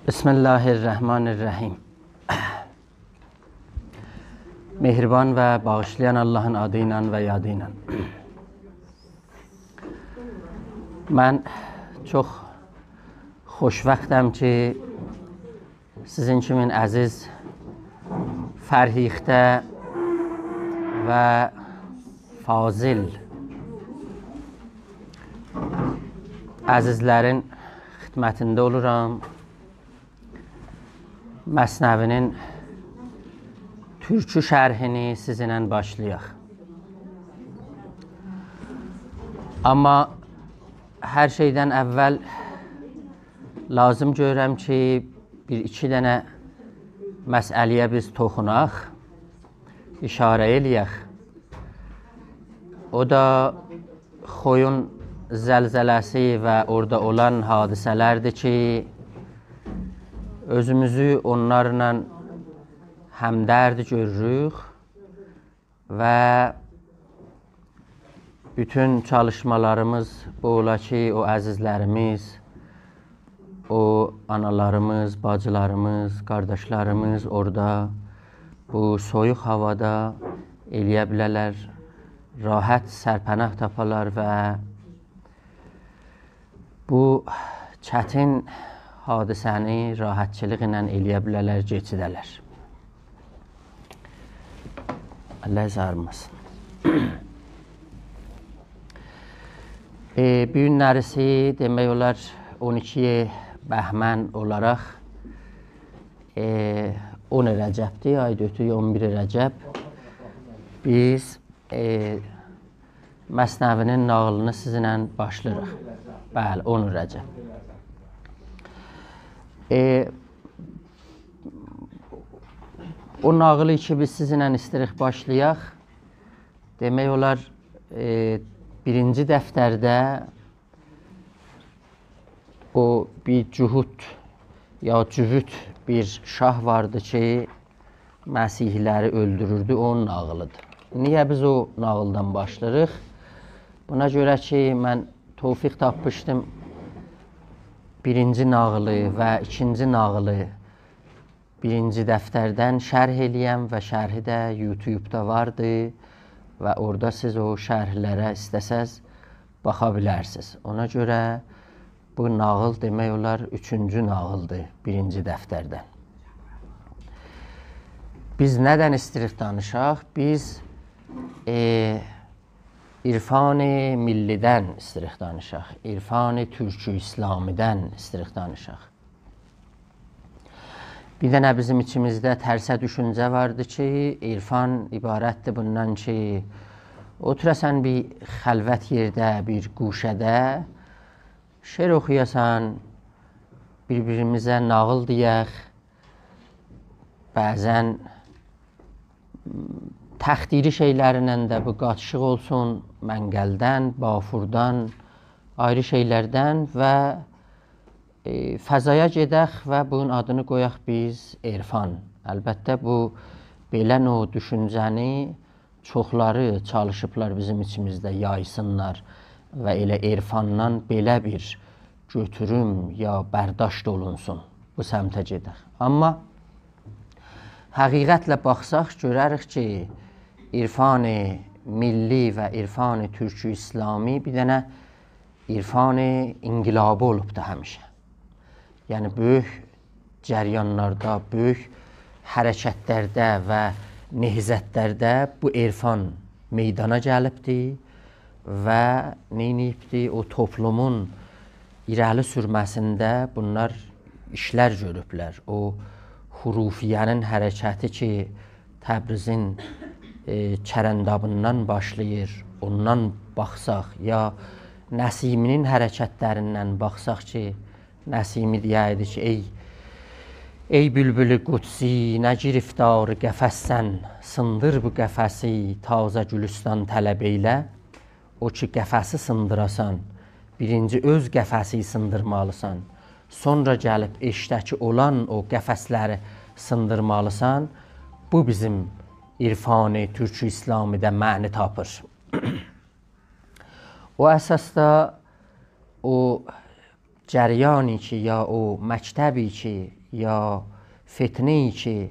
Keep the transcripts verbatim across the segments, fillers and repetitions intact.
بسم الله الرحمن الرحیم. مهربان و باغیشلایان آللاهین آدی ایله و یادی ایله. من چوخ خوشبختم کی، سیزین کیمین عزیز، فرهیخته و فاضل عزیزلرین خدمتینده اولورام. مثنوی‌نین تورکی شرحینی سیزینله باشلایاق. آمما هر شئیدن اول لازیم گؤرورم کی، بیر ایکی دنه مسئله‌یه بیز توخوناق، اشاره ائله‌یک. او دا خویون زلزله‌سی و اورادا اولان حادثه‌لردیر کی، اؤزوموزو اونلارلا همدرد گؤروروک و بوتون چالیشمالاریمیز بو اولا کی، او عزیزلریمیز، او آنالاریمیز، باجیلاریمیز، قارداشلاریمیز اورادا بو سویوق هاوادا ائلیه بیله‌لر، راحت سرپناه تاپالار و بو چتین حادثه‌نی راحتچیلیق ایله ائلیه بیله‌لر، کئچیده‌لر. الله زارماسین. ائ، بو گون نره‌سی، دئمک اولار، اون ایکی بهمن اولاراق، ائ، اون رجب‌دیر، آی دؤتو اون بیر رجب. بیز، ائ، مثنوی‌نین ناغیلینی سیزینله باشلاییریق. بلی، اون رجب. ائ، او ناغیلی کی، بیز سیزینله ایستیریک باشلایاق. دئمک اولار، ائ، بیرینجی دفترده او بیر جهود یا جووود بیر شاه واردی کی، مسیحی‌لری اؤلدوروردو، اونون ناغیلیدیر. نییه بیز او ناغیلدان باشلاییریق؟ بونا گؤره کی، من توفیق تاپمیشدیم بیرینجی ناغیلی و ایکینجی ناغیلی بیرینجی دفتردن شرح ائله‌یم و شرحی ده یوتیوبدا واردی و اورادا سیز او شرحلره ایسته‌سز باخا بیلرسینیز. اونا گؤره بو ناغیل دئمک اولار اوچونجو ناغیلدیر بیرینجی دفتردن. بیز نه‌دن ایستیریک دانیشاق؟ بیز، ائ، عرفان ملی‌دن ایستیریک دانیشاق. عرفان تورکی اسلامی‌دن ایستیریک دانیشاق. بیر دنه بیزیم ایچیمیزده ترسه دوشونجه واردی کی، عرفان عبارتدیر بوندان کی، اوتوراسان بیر خلوت یئرده، بیر گوشه‌ده، شعر اوخویاسان، بیر-بیریمیزه ناغیل دئیک، بعضاً تقدیری شئیلرینن ده بو قاتیشیق اولسون، منقلدن، بافوردان، آیری شئیلردن و، ائ، فضایا گئدک و بونون آدینی قویاق بیز عرفان. البته، بو بئله نوع دوشونجه‌نی چوخلاری چالیشیبلار بیزیم ایچیمیزده یایسینلار و ائله عرفاندان بئله بیر گؤتوروم یا برداشت اولونسون، بو سمته گئدک. آمما حقیقتله باخساق، گؤرریک کی، عرفان ملی و عرفان تورکی اسلامی بیر دنه عرفان انقلابی اولوبدو همیشه. یعنی، بؤیوک جریانلاردا، بؤیوک حرکتلرده و نهضتلرده بو عرفان میدانا گلیبدی و نئینییبدی؟ او توپلومون ایره‌لی سورمه‌سینده بونلار ایشلر گؤروبلر. او حروفیه‌نین حرکتی کی، تبریزین، ائ، چرندابیندان باشلاییر، اوندان باخساق، یا نسیمی‌نین حرکتلریندن باخساق کی، نسیمی دئیردی کی، «ای، ای بولبول قدسی، نه گرفتار قفس‌سن، سیندیر بو قفسی، تازه گولوستان طلب ائیله.» او کی، قفسی سیندیراسان، بیرینجی اؤز قفسی سیندیرمالیسان، سونرا گلیب ائشیکده‌کی اولان او قفسلری سیندیرمالیسان. بو بیزیم عرفان تورکی اسلامی‌ده معنی تاپیر. او اساسدا او جریانی کی، یا او مکتبی کی، یا فتنه‌یی کی،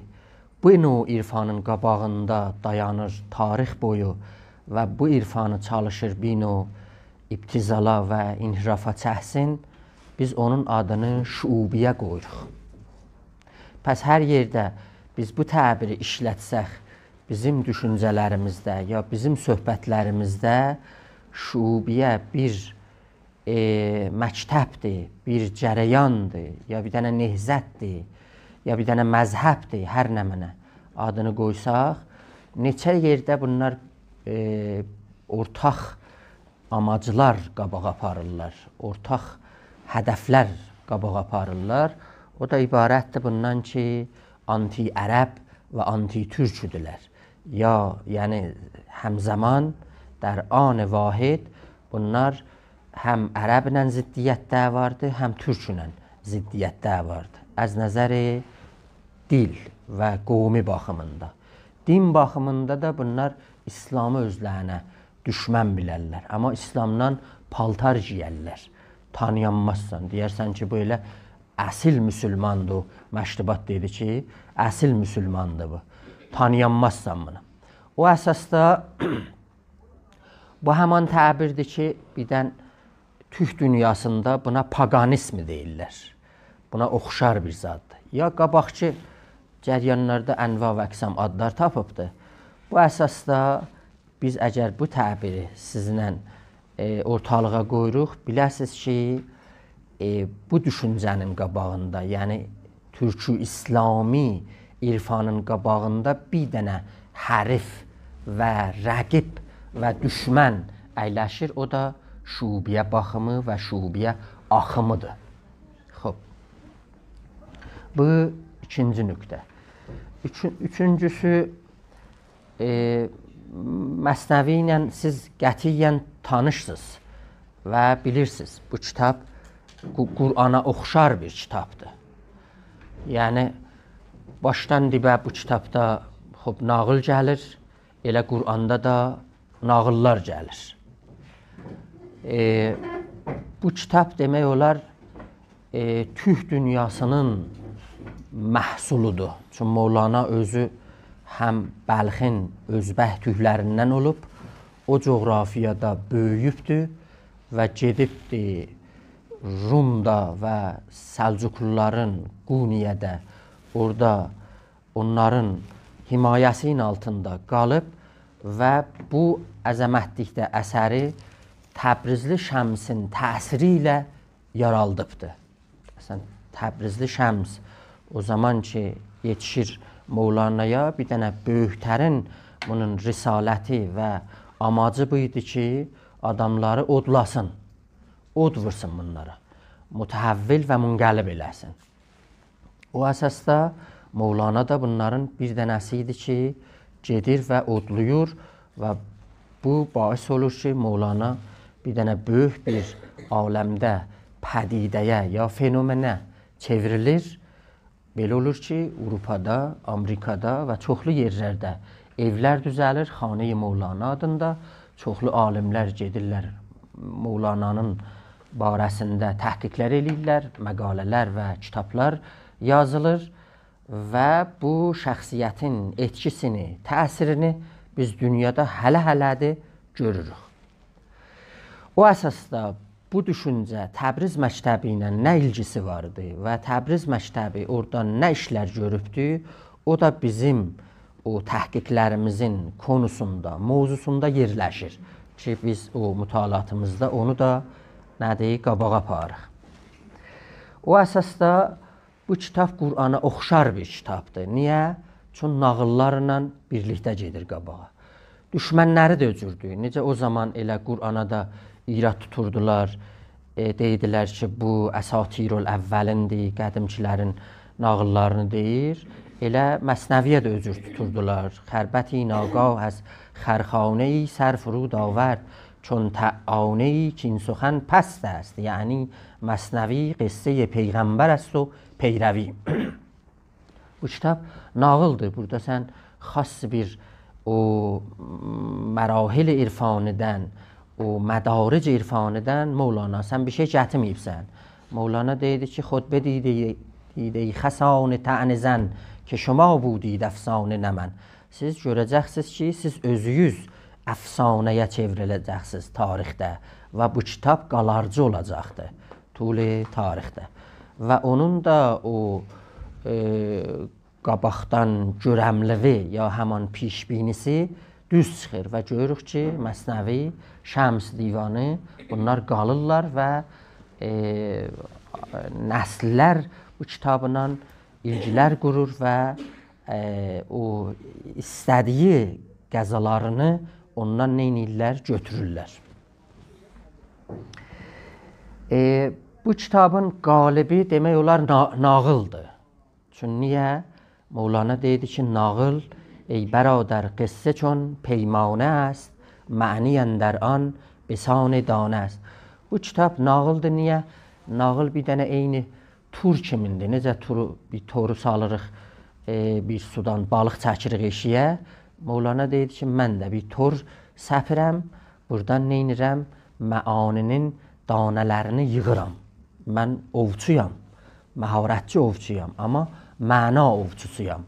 بو نوع عرفانین قاباغیندا دایانیر تاریخ بویو و بو عرفانی چالیشیر بیر نوع ابتذالا و انحرافا چکسین، بیز اونون آدینی شعوبیه قویوروق. پس هر یئرده بیز بو تعبیری ایشلتسک، بیزیم دوشونجه‌لریمیزده یا بیزیم صحبتلریمیزده شعوبیه بیر ائ، مکتبدیر، بیر جریاندیر، یا بیر دنه نهضتدیر، یا بیر دنه مذهبدیر، هر نمنه آدینی قویساق، نئچه یئرده بونلار، ائ، اورتاق آماجلار قاباغا آپاریرلار، اورتاق هدفلر قاباغا آپاریرلار. او دا عبارتدیر بوندان کی، آنتی عرب و آنتی تورکودولر. یا، یعنی همزمان، در آن واحد بونلار هم عربله ضدیتده واردی، هم تورکله ضدیتده واردی. از نظر دیل و قومی باخیمیندا. دین باخیمیندا دا بونلار ایسلامی اؤزلرینه دوشمن بیلرلر. آمما ایسلامدان پالتار گئیرلر. تانیانمازسان. دئیرسن کی، بو ائله اصیل مسلماندیر. او مشروبات دئدی کی، اصیل مسلماندیر بو. تانیانمازسان بونو. او اساسدا بو همان تعبیردیر کی، بیردن تورک دونیاسیندا بونا پاگانیزم دئییرلر. بونا اوخشار بیر زاددیر. یا قاباقکی جریانلاردا انواع و اقسام آدلار تاپیبدی. بو اساسدا بیز اگر بو تعبیری سیزله، ائ، اورتالیغا قویوروق، بیله‌سیز کی، ائ، بو دوشونجه‌نین قاباغیندا، یعنی تورکی ایسلامی عرفانین قاباغیندا بیر دنه حریف و رقیب و دوشمن اَیلشیر، او دا شعوبیه باخیمی و شعوبیه آخیمیدیر. خوب. بو ایکینجی نقطه. اوچون-، اوچونجوسو، ائ، مثنوی ایله سیز قطعیاً تانیشسینیز و بیلیرسینیز، بو کیتاب قو-، قرآنا اوخشار بیر کیتابدیر. یعنی، باشدان دیبه بو کیتابدا، خوب، ناغیل گلیر، ائله قرآندا دا ناغیللار گلیر. ائ، بو کیتاب دئمک اولار، ائ، تورک دونیاسینین محصولودور. چونکی مولانا اؤزو هم بلخین اؤزبک تورکلریندن اولوب، او جغرافیادا بؤیویوبدور و گئدیبدی رومدا و سلجوقلولارین قونیه‌ده، اورادا اونلارین حمایه‌سینین آلتیندا قالیب و بو عظمتلیکده اثری تبریزلی شمسین تأثیری ایله یارادیبدی. مثلا، تبریزلی شمس او زامان کی، یئتیشیر مولانایا، بیر دنه بؤیوکلرین بونون رسالتی و آماجی بو ایدی کی، آداملاری اودلاسین، اود وورسون بونلارا، متحول و منقلب ائله‌سین. او اساسدا مولانا دا بونلارین بیر دنه‌سی ایدی کی، گئدیر و اودلویور و بو باعث اولور کی، مولانا بیر دنه بؤیوک بیر عالمده پدیده‌یه یا فنومنه چئوریلیر. بئله اولور کی، آوروپادا، آمریکادا و چوخلو یئرلرده ائولر دوزه‌لیر خانه‌ی مولانا آدیندا. چوخلو عالیملر گئدیرلر، مولانانین باره‌سینده تحقیقلر ائله‌ییرلر، مقاله‌لر و کیتابلار یازیلیر و بو شخصیتین ائتکیسینی، تأثیرینی بیز دونیادا هله-هله‌دیر گؤروروک. او اساسدا بو دوشونجه تبریز مکتبی ایله نه ایلگیسی واردی و تبریز مکتبی اورادا نه ایشلر گؤروبدو، او دا بیزیم او تحقیقلریمیزین قونوسوندا، موضوعسوندا یئرلشیر کی، بیز او مطالعاتیمیزدا اونو دا، نه‌دیر، قاباغا آپاریریق. او اساسدا بو کیتاب قرآنا اوخشار بیر کیتابدیر. نییه؟ چون ناغیللارلا بیرلیکده گئدیر قاباغا. دوشمنلری ده او جوردور. نئجه او زامان ائله قرآنا دا ایراد توتوردولار، ائ، دئییردیلر کی، بو اساطیر الاولین‌دیر، قدیمکیلرین ناغیللارینی دئییر. ائله مثنوی‌یه ده او جور توتوردولار. «خربطی ناگاه از خرخانه‌ای، سر فرود آورد چون طعانه‌ای، کاین سخن پست است»، یعنی مثنوی قصه‌ی پیغمبر است و پیروی. بو کیتاب ناغیلدیر. بورادا سن خاص بیر او مراحل عرفانی‌دن، او مدارج عرفانی‌دن، مولانا، سن بیر شئی گتیرمه‌ییبسن. مولانا دئییردی کی: «خود بدیدی، دیدی خسان طعنه‌زن، که شما بودید افسانه نه من.» سیز گؤره‌جکسینیز کی، سیز اؤزونوز افسانه‌یه چئوریله‌جکسینیز تاریخده و بو کیتاب قالارجی اولاجاقدیر طول تاریخده. و اونون دا او، ائ، قاباقدان گؤرملیوی یا همان پیش‌بینی‌سی دوز چیخیر و گؤروروک کی، مثنوی، شمس دیوانی، بونلار قالیرلار و، ائ، نسل‌لر بو کیتابلا ایلگیلر قورور و، ائ، او ایسته‌دیگی غذالارینی اوندان نئینیرلر؟ گؤتورورلر. ائ، بو کیتابین قالبی دئمک اولار نا-، ناغیلدیر. چون نییه؟ مولانا دئییردی کی: «ناغیل، ای برادر، قصه چون پیمانه است، معنی اندر آن بسان دانه است.» بو کیتاب ناغیلدیر. نییه؟ ناغیل بیر دنه عینی تور کیمیندیر. نئجه تورو، بیر تورو سالیریق، ائ، بیر سودان بالیق چکیریک ائشیگه. مولانا دئییر کی، من ده بیر تور سپیرم، بورادان نئینیرم؟ معانی‌نین دانه‌لرینی ییغیرام. من اووچویام، مهارتچی اووچویام، آمما معنا اووچوسویام.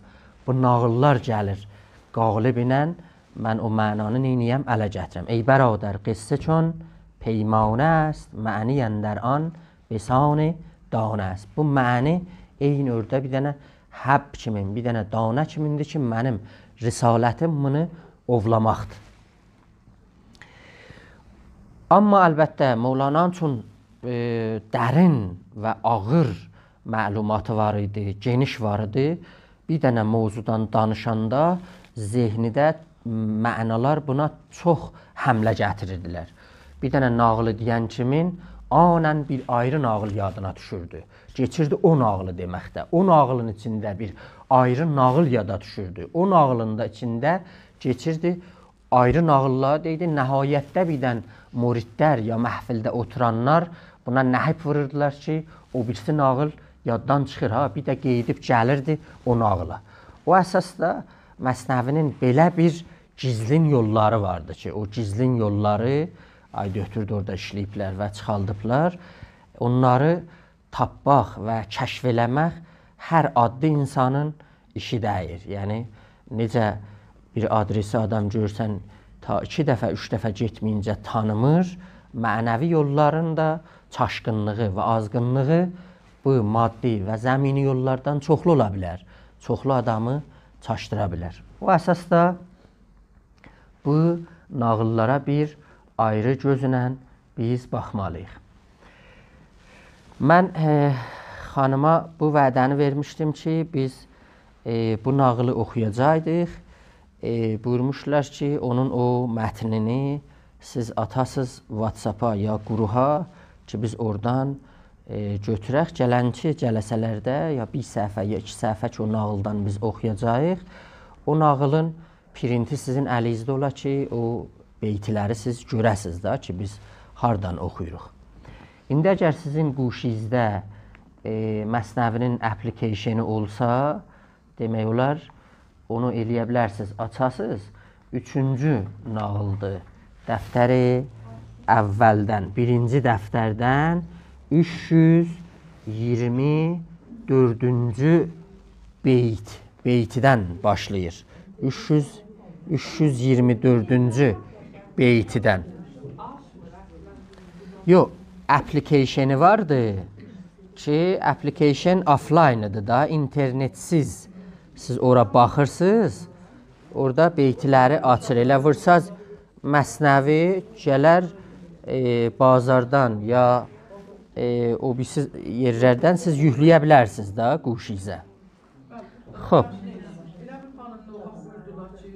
بو ناغیللار گلیر قالب ایله، من او معنانی نئینییم؟ اله گتیرم. «ای برادر، قصه چون پیمانه است، معنی اندر آن بسان دانه است.» بو معنی عینی اورادا بیر دنه حب کیمین، بیر دنه دانه کیمیندیر کی، منیم رسالتیم بونو اوولاماقدیر. آمما البته، مولانانین چون، ائ، درین و آغیر معلوماتی وار ایدی، گئنیش وار ایدی. بیر دنه موضوعدان دانیشاندا ذهنیده معنالار بونا چوخ حمله گتیریردیلر. بیر دنه ناغیلی دئین کیمین آناً بیر آیری ناغیل یادینا دوشوردو. کئچیردی او ناغیلی دئمکده. او ناغیلین ایچینده بیر آیری ناغیل یادا دوشوردو. او ناغیلین دا ایچینده کئچیردی آیری ناغیللار دئییردی. نهایتده بیردن مریدلر یا محفلده اوتورانلار بونا نهیب ووروردولار کی، او بیریسی ناغیل یاددان چیخیر ها، بیر ده قئییدیب گلیردی او ناغیلا. او اساسدا مثنوی‌نین بئله بیر گیزلین یوللاری واردی کی، او گیزلین یوللاری، آی، گؤتوردو اورادا ایشله‌ییبلر و چیخالدیبلار. اونلاری تاپماق و کشف ائله‌مک هر عادی اینسانین ایشی دئییل. یعنی، نئجه بیر آدرسی آدام گؤرسن، تا ایکی دفعه، اوچ دفعه گئتمه‌یینجه تانیمیر، معنوی یوللارین دا چاشقینلیغی و آزغینلیغی بو مادی و زمینی یوللاردان چوخلو اولا بیلر. چوخلو آدامی چاشدیرا بیلر. او اساسدا بو ناغیللارا بیر آیری گؤزله بیز باخمالی‌ییق. من، ائ، خانیما بو وعده‌نی وئرمیشدیم کی، بیز، ائ، بو ناغیلی اوخویاجاقدیق. ائ، بویورموشلار کی، اونون او متنینی سیز آتاسیز واتساپا یا گروها کی، بیز اورادان، ائ، گؤتورک. گلنکی جلسه‌لرده یا بیر صفحه، یا ایکی صفحه کی، او ناغیلدان بیز اوخویاجاغیق. او ناغیلین پرینتی سیزین الینیزده اولا کی، او بیتلری سیز گؤره‌سیز ده کی، بیز هاردان اوخویوروق. ایندی اگر سیزین گوشینیزده، ائ، مثنوی‌نین اپلیکیشنی اولسا، دئمک اولار، اونو ائلیه بیلرسینیز، آچاسینیز. اوچونجو ناغیلدیر. دفتر اولدن، بیرینجی دفتردن اوچ یوز اییرمی دؤردونجو بیت، بیتدن باشلاییر. اوچ یوز، اوچ یوز اییرمی دؤردونجو بیتدن. یوخ، اپلیکیشنی واردی کی، اپلیکیشن آفلاینیدیر دا، اینترنتسیز. سیز اورا باخیرسینیز، اورادا بیتلری آچیر. ائله وورساز مثنوی گلر، ائ، بازاردان یا، ائ، او بیریسی یئرلردن سیز یوکله‌یه بیلرسینیز ده گوشینیزه. خوب. ائله بیر خانیم نوبت بویوردولار کی،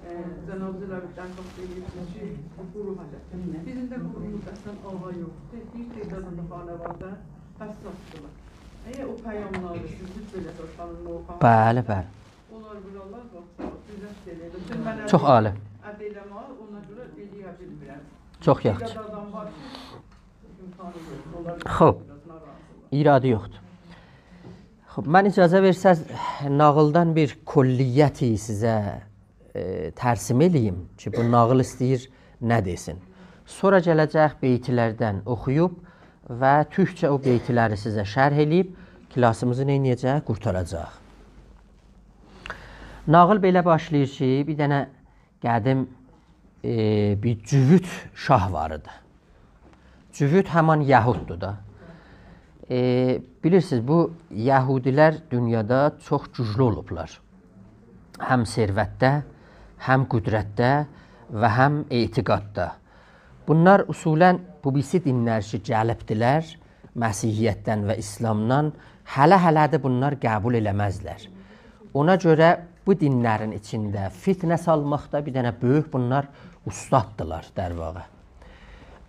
ائ، جناب جلیلی درخواست ائدیبسینیز کی، گروه حاجت. بیزیم ده گروهوموز اصلاً آغا یوخدور. بیر تعداد دا خانواده حساسدیرلار. اگر او پیاملاری سیز لطف ائله‌سز خانیم نوبت، بلی، بلی. اونلار وورارلار، باخ، گذشت ائله‌یه‌جک. چون من چوخ عالی. اد ائله‌مه، اونا گؤره ائلیه بیلمیرم. چوخ یاخشی. بیر ده آدام وار کی، امکانی یوخ. اونلار خوب. بیر آز ناراحت اولار. ایرادی یوخدور. خوب، من اجازه وئرسز، ناغیلدان بیر کلیتی سیزه، ائ، ترسیم ائله‌ییم کی، بو ناغیل ایسته‌ییر نه دئسین. سونرا گله‌جک بیتلردن اوخویوب، و تورکجه او بیتلری سیزه شرح ائله‌ییب کلاسیمیزی نئینیه‌جک؟ قورتاراجاق. ناغیل بئله باشلاییر کی، بیر دنه قدیم، ائ، بیر جووود شاه وار ایدی. جووود همان یهوددور دا. ائ، بیلیرسینیز، بو یهودی‌لر دونیادا چوخ گوجلو اولوبلار. هم ثروتده، هم قدرتده و هم اعتقاددا. بونلار اصولاً بو بیریسی دینلر کی، گلیبدیلر، مسیحیتدن و اسلامدان، هله-هله‌دیر بونلار قبول ائله‌مزلر. اونا گؤره بو دینلرین ایچینده فتنه سالماقدا بیر دنه بؤیوک بونلار اوستاددیلار، در واقع.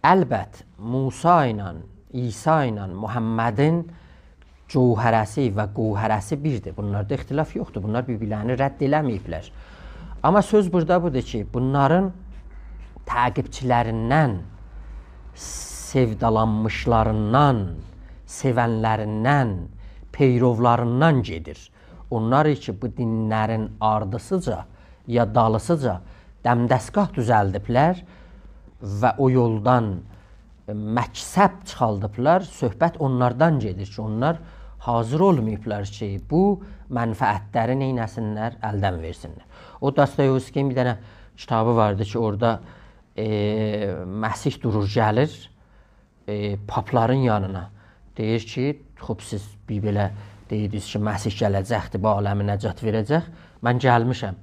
البت، موسی ایله، عیسی ایله محمدین جوهره‌سی و گوهره‌سی بیردیر. بونلاردا اختلاف یوخدور. بونلار بیر-بیرلرینی رد ائله‌مه‌ییبلر. آمما سؤز بورادا بودور کی، بونلارین تعقیبچی‌لریندن، سئودالانمیشلاریندان، سئونلریندن، پیرولاریندان گئدیر. اونلار کی، بو دینلرین آردیسیجا یا دالیسیجا دم‌دستگاه دوزلدیبلر و او یولدان مکسب چیخاردیبلار، صحبت اونلاردان گئدیر کی، اونلار حاضر اولماییبلار کی، بو منفعتلری نئینه‌سینلر، الدن وئرسینلر. او داستایوفسکی‌نین بیر دنه کیتابی واردی کی، اورادا، ائ، مسیح دورور، گلیر، ائ، پاپلارین یانینا. دئییر کی، «خوب، سیز بیر بئله دئییردینیز کی، مسیح گله‌جکدیر، بو عالمی نجات وئره‌جک. من گلمیشم.»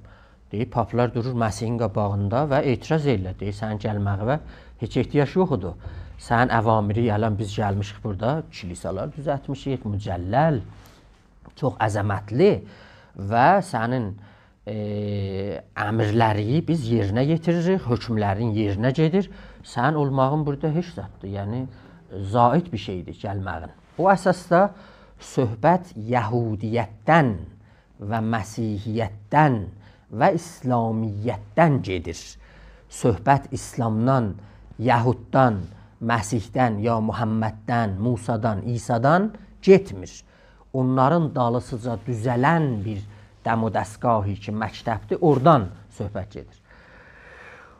دئییر، پاپلار دورور مسیحین قاباغیندا و اعتراض ائدیرلر. دئییر، «سنین گلمه‌یینه هئچ احتیاج یوخ ایدی. سنین اوامری، الان بیز گلمیشیک بورادا، کلیسالار دوزلتمیشیک، مجلل، چوخ عظمتلی و سنین، ائ، امرلری بیز یئرینه یئتیریریک، حکملرین یئرینه گئدیر. سنین اولماغین بورادا هئچ زاددیر، یعنی زائد بیر شئیدیر گلمه‌یین.» او اساسدا صحبت یهودیتدن و مسیحیتدن و اسلامیتدن گئدیر. صحبت اسلامدان، یهوددان، مسیحدن، یا محمددن، موسادان، عیسادان گئتمیر. اونلارین دالیسیجا دوزلن بیر دم و دستگاهی کی، مکتبدیر، اورادان صحبت گئدیر.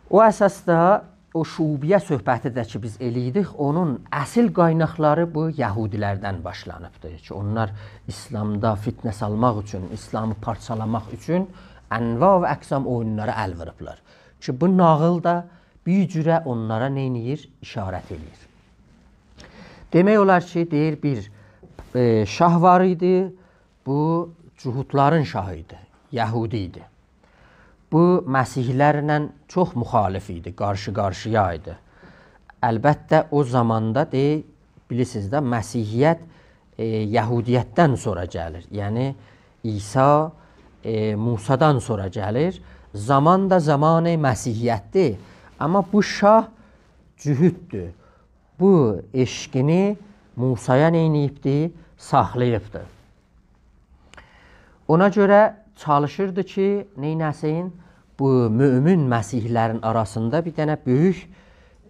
او اساسدا او شعوبیه صحبتی ده کی، بیز ائله‌ییردیک، اونون اصل قایناقلاری بو یهودی‌لردن باشلانیبدیر کی، اونلار اسلامدا فتنه سالماق اوچون، اسلامی پارچالاماق اوچون انواع و اقسام اویونلارا ال ووروبلار. کی، بو ناغیل دا بیر جوره اونلارا نئینیر؟ اشارت ائله‌ییر. دئمک اولار کی، دئییر، بیر، ائ، شاه وار ایدی، بو جهودلارین شاهی ایدی، یهودی ایدی. بو مسیحی‌لرله چوخ مخالف ایدی، قارشی-قارشییا ایدی. البته، او زاماندا دئ-، بیلیرسینیز ده، مسیحیت، ائ، یهودیتدن سونرا گلیر. یعنی، عیسی، ائ، موسادان سونرا گلیر. زامان دا زامان مسیحیتدیر. آمما بو شاه جهوددور. بو عشقینی موسایا نئینییبدی؟ ساخلاییبدی. اونا گؤره چالیشیردی کی، نئینه‌سین؟ بو مؤمن مسیحی‌لرین آراسیندا بیر دنه بؤیوک،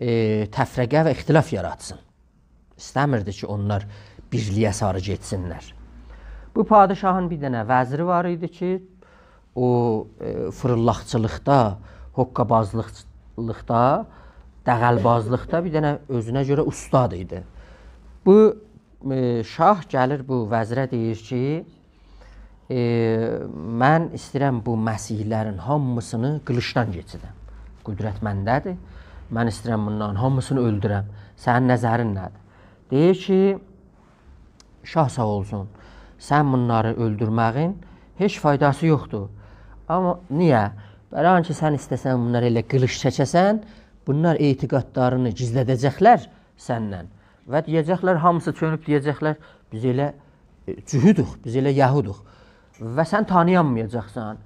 ائ، تفرقه و اختلاف یاراتسین. ایسته‌میردی کی، اونلار بیرلیگه ساری گئتسینلر. بو پادشاهین بیر دنه وزیری وار ایدی کی، او، ائ، فیریلداقچیلیقدا، حقه‌بازلیقدا، دغل‌بازلیقدا بیر دنه اؤزونه گؤره اوستاد ایدی. بو، ائ، شاه گلیر بو وزیره دئییر کی، ائ، «من ایسته‌ییرم بو مسیحی‌لرین هامیسینی قیلیجدان کئچیرم. قدرت منده‌دیر. من ایسته‌ییرم بونلارین هامیسینی اؤلدورم. سنین نظرین نه‌دیر؟» دئییر کی، «شاه ساغ اولسون، سن بونلاری اؤلدورمه‌یین هئچ فایداسی یوخدور. آمما نییه؟ برای اینکه سن ایسته‌سن بونلاری ائله قیلیج چکه‌سن، بونلار اعتقادلارینی گیزلده‌جکلر سندن. و دئیه‌جکلر، هامیسی چؤنوب دئیه‌جکلر، بیز ائله، ائ، جهودوق، بیز ائله یهودوق. و سن تانییانمایاجاقسان.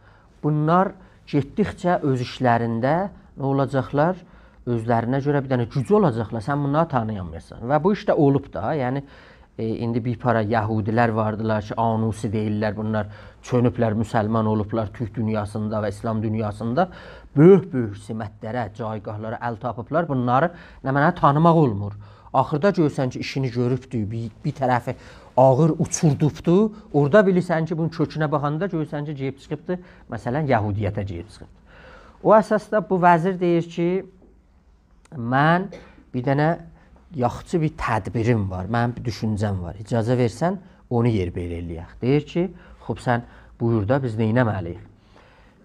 بونلار گئتدیکجه اؤز ایچلرینده نه اولاجاقلار؟ اؤزلرینه گؤره بیر دنه گوج اولاجاقلار، سن بونلاری تانییانمایاسان.» و بو ایش ده اولوب دا، یعنی، ائ، ایندی بیر پارا یهودی‌لر واردیلار کی، آنوسی دئییرلر، بونلار چؤنوبلر، مسلمان اولوبلار تورک دونیاسیندا و اسلام دونیاسیندا. بؤیوک-بؤیوک سمتلره، جایگاهلارا ال تاپیبلار. بونلاری نمنه تانیماق اولمور. آخیردا گؤرورسن کی، ایشینی گؤروبدو، بیر، بیر طرفی آغیر اوچوردوبدو. اورادا بیلیرسن کی، بونون کؤکونه باخاندا گؤرورسن کی، گئدیب چیخیبدی، مثلا، یهودیته گئدیب چیخیبدی. او اساسدا بو وزیر دئییر کی، «من بیر دنه یاخشی بیر تدبیریم وار، منیم بیر دوشونجه‌م وار. اجازه وئرسن، اونو یئربه‌یئر ائله‌یک.» دئییر کی: «خوب، سن بویور دا، بیز نئینه‌مه‌لی‌ییک؟»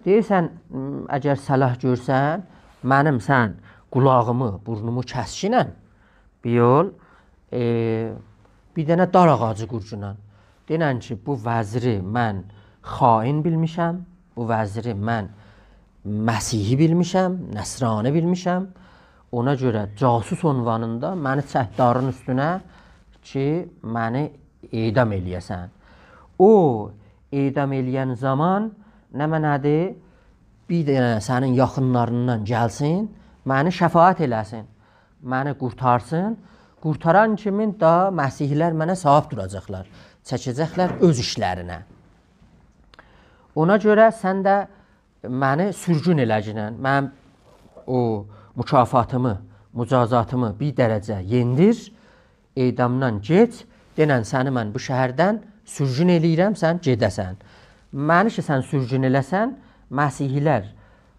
دئییر: «سن، م، اگر صلاح گؤرسن، منیم سن قولاغیمی، بورنومو کسگینن، بیر یول، ائ، بیر دنه دار آغاجی قورگینان. دئنن کی، بو وزیری من خائن بیلمیشم، بو وزیری من مسیحی بیلمیشم، نصرانی بیلمیشم. اونا گؤره جاسوس عنوانیندا منی چک دارین اوستونه کی، منی اعدام ائله‌یه‌سن. او اعدام ائله‌ین زامان نمنه‌دیر؟ بیر دنه سنین یاخینلاریندان گلسین، منی شفاعت ائله‌سین، منی قورتارسین. قورتاران کیمین ده مسیحی‌لر منه صاحیب دوراجاقلار، چکه‌جکلر اؤز ایشلرینه. اونا گؤره سن ده منی سورگون ائله‌گینن، منیم او مکافاتیمی، مجازاتیمی بیر درجه یئندیر، اعدامدان گئچ، دئنن سنی من بو شهردن سورگون ائله‌ییرم، سن گئده‌سن. منی کی سن سورگون ائله‌سن، مسیحی‌لر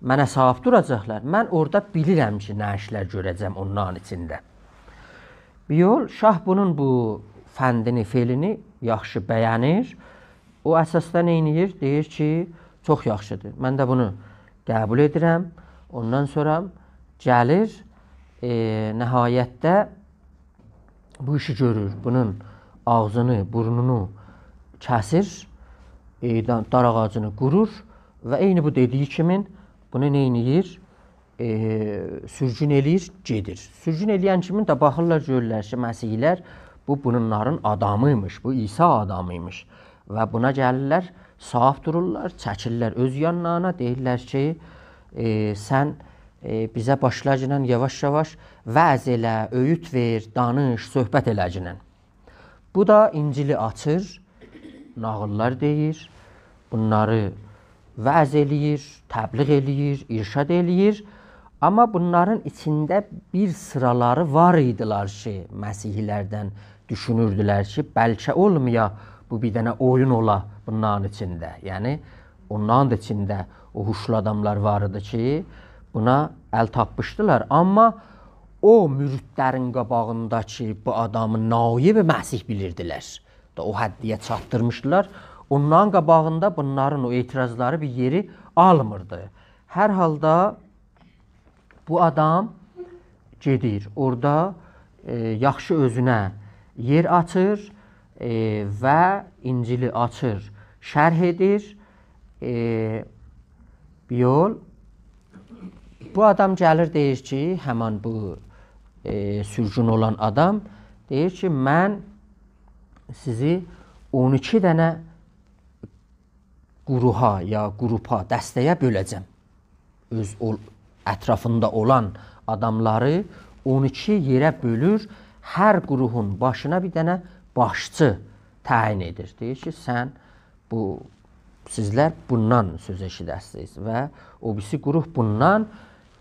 منه صاحیب دوراجاقلار. من اورادا بیلیرم کی، نه ایشلر گؤره‌جم اونلارین ایچینده.» بیر یول شاه بونون بو فندینی، فعلینی یاخشی بَیه‌نیر. او اساسدا نئینیر؟ دئییر کی، چوخ یاخشیدیر، من ده بونو قبول ائدیرم. اوندان سونرا گلیر، ائ، نهایتده بو ایشی گؤرور. بونون آغزینی، بورنونو کسیر، ائ، دا-، دار آغاجینی قورور و عینی بو دئدیگی کیمین بونو نئینیر؟ ائ، سورگون ائله‌ییر، گئدیر. سورگون ائله‌ین کیمین ده باخیرلار، گؤرورلر کی، مسیحی‌لر بو بونلارین آدامی‌یمیش، بو عیسی آدامی‌یمیش. و بونا گلیرلر، صاحیب دورورلار، چکیرلر اؤز یانلارینا، دئییرلر کی، ائ، سن، ائ، بیزه باشلاگینن یاواش-یاواش وعظ ائله، اؤیود وئر، دانیش، صحبت ائله‌گینن. بو دا انجیلی آچیر، ناغیللار دئییر، بونلاری وعظ ائله‌ییر، تبلیغ ائله‌ییر، ارشاد ائله‌ییر. آمما بونلارین ایچینده بیر سیرالاری وار ایدیلر کی، مسیحی‌لردن دوشونوردولر کی، بلکه اولمایا بو بیر دنه اویون اولا بونلارین ایچینده. یعنی، اونلارین دا ایچینده او هوشلو آداملار وار ایدی کی، بونا ال تاپمیشدیلار. آمما او مریدلرین قاباغیندا کی، بو آدامی نایب مسیح بیلیردیلر، دا او حدّیه چاتدیرمیشدیلار، اونلارین قاباغیندا بونلارین او اعتراضلاری بیر یئری آلمیردی. هر حالدا بو آدام گئدیر، اورادا، ائ، یاخشی اؤزونه یئر آچیر، ائ، و انجیلی آچیر، شرح ائدیر. ائ، بیر یول بو آدام گلیر، دئییر کی، همان بو، ائ، سورگون اولان آدام دئییر کی، من سیزی اون ایکی دنه گروها یا گروپا، دسته‌یه بؤله‌جم. اؤز اول-، اطرافیندا اولان آداملاری اون ایکی یئره بؤلور، هر گروهون باشینا بیر دنه باشچی تعیین ائدیر. دئییر کی، سن بو، سیزلر بوندان سؤز ائشیده‌سینیز و او بیریسی گروه بوندان،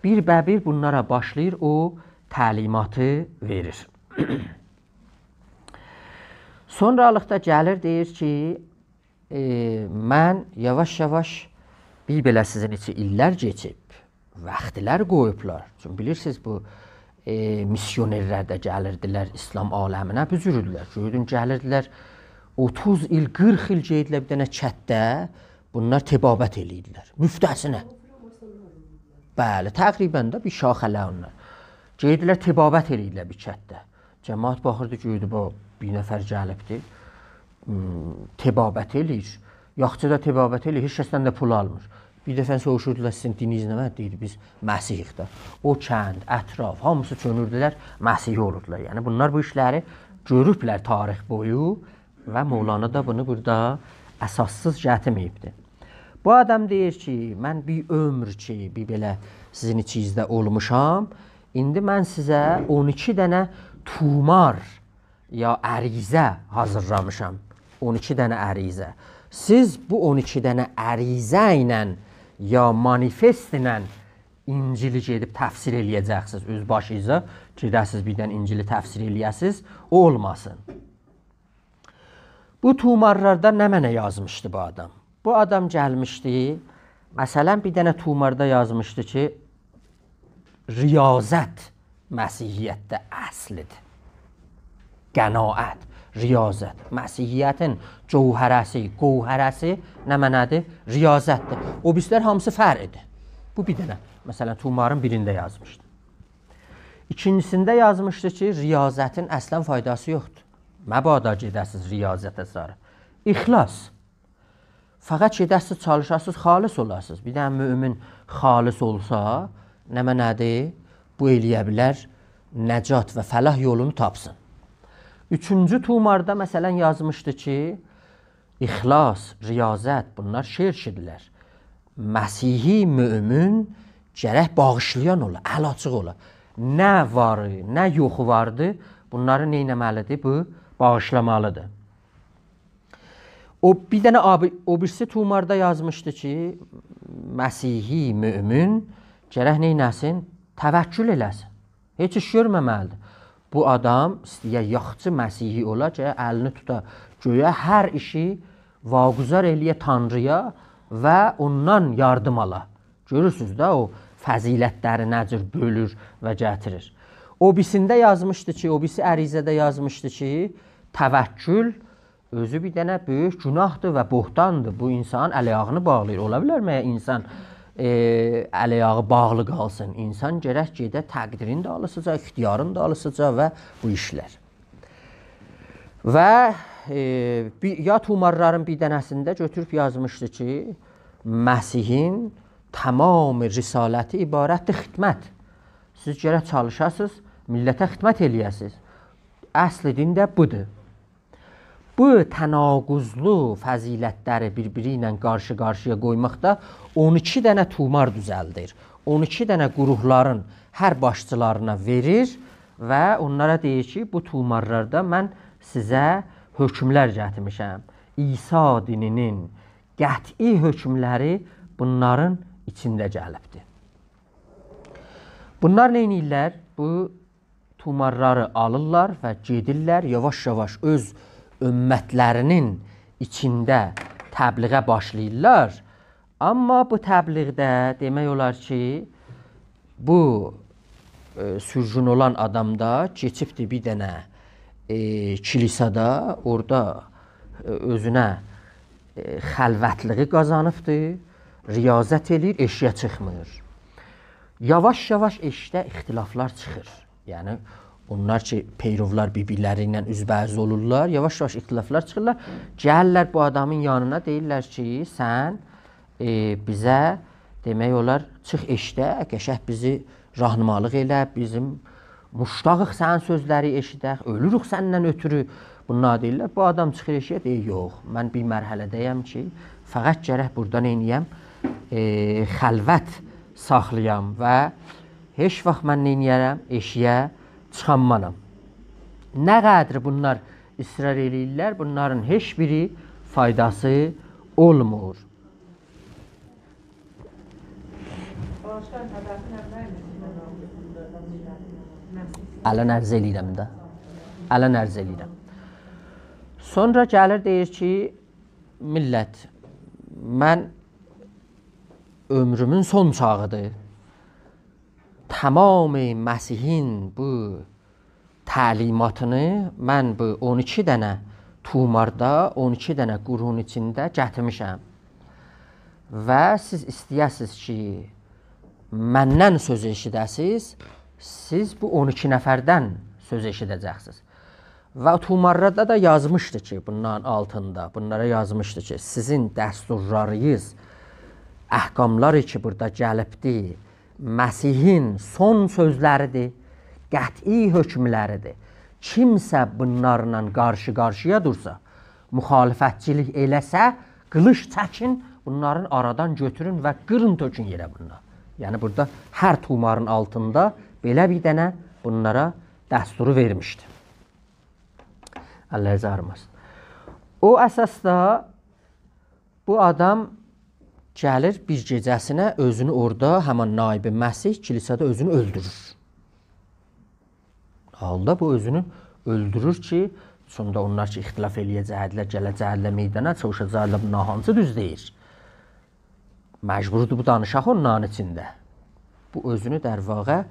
بیر به بیر بونلارا باشلاییر او تعلیماتی وئریر. سونرالیقدا گلیر، دئییر کی، ائ، من یاواش-یاواش، بیر بئله سیزین ایچی ایللر کئچیب، واختلار قویوبلار. چونکی بیلیرسینیز، بو، ائ، میسیونرلر ده گلیردیلر ایسلام عالمینه، بو جور ایدیلر. گؤردون، گلیردیلر، اوتوز ایل، قیرخ ایل گئدیردیلر بیر دنه کتده، بونلار طبابت ائله‌ییردیلر. مفته‌سینه. بلی، تقریباً ده بیر شاخه‌لر اونلار. گئدیردیلر، طبابت ائله‌ییردیلر بیر کتده. جماعت باخیردی، گؤردو، بو بیر نفر گلیبدی، م، طبابت ائله‌ییر. یاخچی دا طبابت ائله‌ییر، هئچ کسدن ده پول آلمیر. بیر دفعه سوروشوردولار، «سیزین دینینیز نه؟» دئییردی، «بیز مسیحی‌ییک ده.» او کند، اطراف، هامیسی چؤنوردولر، مسیحی اولوردولار. یعنی، بونلار بو ایشلری گؤروبلر تاریخ بویو و مولانا دا بونو بورادا اساسسیز گتیرمه‌ییبدی. بو آدام دئییر کی، من بیر عؤمور کی، بیر بئله سیزین ایچینیزده اولموشام، ایندی من سیزه اون ایکی دنه طومار یا عریضه حاضیرلامیشام. اون ایکی دنه عریضه. سیز بو اون ایکی دنه عریضه ایله یا مانیفست ایله انجیلی گئدیب تفسیر ائله‌یه‌جکسینیز. اؤز باشینیزا گئده‌سینیز، بیر دنه انجیلی تفسیر ائله‌یه‌سینیز، او اولماسین. بو طومارلاردا نمنه یازمیشدی بو آدام؟ بو آدام گلمیشدی، مثلاً، بیر دنه طوماردا یازمیشدی کی، ریاضت مسیحیتده اصل‌دیر. قناعت، ریاضت. مسیحیتین جوهره‌سی، گوهره‌سی نمنه‌دیر؟ ریاضتدیر. او بیریسی‌لر هامیسی فرعی‌دیر. بو بیر دنه، مثلا، طومارین بیرینده یازمیشدی. ایکینجی‌سینده یازمیشدی کی، ریاضتین اصلا فایداسی یوخدور. مبادا گئده‌سیز ریاضته ساری. اخلاص. فقط گئده‌سیز، چالیشاسیز، خالص اولاسیز. بیر دنه مؤمن خالص اولسا، نمنه‌دیر؟ بو ائلیه بیلر نجات و فلاح یولونو تاپسین. اوچونجو طوماردا، مثلا، یازمیشدی کی، اخلاص، ریاضت، بونلار شرک‌دیرلر. مسیحی مؤمن گرک باغیشلایان اولا، ال آچیق اولا. نه واری، نه یوخو واردی، بونلاری نئینه‌مه‌لی‌دیر؟ بو باغیشلامالی‌دیر. او بیر دنه آبی، او بیریسی طوماردا یازمیشدی کی، مسیحی مؤمن گرک نئینه‌سین؟ توکل ائله‌سین. هئچ ایش گؤرمه‌مه‌لی‌دیر. بو آدام ایسته‌یه یاخچی مسیحی اولا کی، الینی توتا گؤیه، هر ایشی واگذار ائلیه تانرییا و اوندان یاردیم آلا. گؤرورسونوز ده، او فضیلت‌لری نه جور بؤلور و گتیریر. او بیریسینده یازمیشدی کی، او بیریسی عریضه‌ده یازمیشدی کی، توکل اؤزو بیر دنه بؤیوک گوناهدیر و بهتاندیر. بو، اینسانین ال-آیاغینی باغلاییر. اولا بیلر مگر اینسان، ائ، ال-آیاغی باغلی قالسین؟ اینسان گرک گئده تقدیرین دالیسیجا، اختیارین دالیسیجا و بو ایشلر. و، ائ، بیر، یا طومارلارین بیر دنه‌سینده گؤتوروب یازمیشدی کی، مسیحین تمام رسالتی عبارتدیر خدمت. سیز گرک چالیشاسینیز، میللته خدمت ائلیه‌سینیز. اصل دین ده بودور. بو تناقضلو فضیلت‌لری بیر-بیری ایله قارشی-قارشییا قویماقدا اون ایکی دنه طومار دوزلدیر. اون ایکی دنه گروهلارین هر باشچیلارینا وئریر و اونلارا دئییر کی، بو طومارلاردا من سیزه حکم‌لر گتیرمیشم. عیسی دینی‌نین قطعی حکم‌لری بونلارین ایچینده گلیبدیر. بونلار نه ائدیرلر؟ بو طومارلاری آلیرلار و گئدیرلر، یاواش-یاواش اؤز امت‌لری‌نین ایچینده تبلیغه باشلاییرلار. آمما بو تبلیغده دئمک اولار کی، بو، ائ، سورگون اولان آدام دا کئچیبدی بیر دنه، ائ، کلیسادا، اورادا، ائ، اؤزونه، ائ، خلوتلیگی قازانیبدی، ریاضت ائله‌ییر، ائشیگه چیخمیر. یاواش-یاواش ائشیکده اختلاف‌لار چیخیر. یعنی، اونلار کی، پیرولار بیر-بیرلری ایله اوزبه‌اوز اولورلار، یاواش-یاواش اختلاف‌لار چیخیرلار. گلیرلر بو آدامین یانینا، دئییرلر کی، سن، ائ، بیزه، دئمک اولار، چیخ ائشیگه، قشنگ بیزی راهنمالیق ائله، بیزیم مشتاقیق سنین سؤزلری ائشیدک، اؤلوروک سندن اؤتورو. بونلار دئییرلر، بو آدام چیخیر ائشیگه، دئییر، یوخ، من بیر مرحله‌ده‌یم کی، فقط گرک بورادا نئینییم، ائ، خلوت ساخلایام و هئچ واخت من نئینیه‌رم؟ ائشیگه چیخانمانام. نه قدر بونلار اصرار ائله‌ییرلر، بونلارین هئچ بیری فایداسی اولمور. الان عرض ائله‌ییرم ده. الان عرض ائله‌ییرم. سونرا گلیر، دئییر کی، میللت، من عؤمرومون سون چاغیدیر. تمام مسیحین بو تعلیماتینی من بو اون ایکی دنه طوماردا، اون ایکی دنه گروهون ایچینده گتیرمیشم. و سیز ایسته‌یه‌سیز کی، مندن سؤز ائشیده‌سیز، سیز بو اون ایکی نفردن سؤز ائشیده‌جکسینیز. و طومارلاردا دا یازمیشدی کی، بونلارین آلتیندا، بونلارا یازمیشدی کی، سیزین دستورلارینیز، احکاملار کی، بورادا گلیبدی، مسیحین سون سؤزلریدیر، قطعی حکملریدیر. کیمسه بونلارلا قارشی-قارشییا دورسا، مخالفتچیلیک ائله‌سه، قیلیش چکین، بونلارین آرادان گؤتورون و قیرین تؤکون یئره بونلاری. یعنی، بورادا هر طومارین آلتیندا بئله بیر دنه بونلارا دستورو وئرمیشدی. اللرینیز آغریماسین. او اساسدا بو آدام گلیر بیر گئجه‌سینه اؤزونو اورادا، همان نایب مسیح، کلیسادا اؤزونو اؤلدورور. حالدا بو اؤزونو اؤلدورور کی، سوندا اونلار کی، اختلاف ائله‌یه‌جکدیلر، گله‌جکدیلر میدانا، چالیشاجاقدیلار، بونلار هانسی دوز دئییر. مجبوردور بو دانیشاق اونلارین ایچینده. بو اؤزونو، در واقع،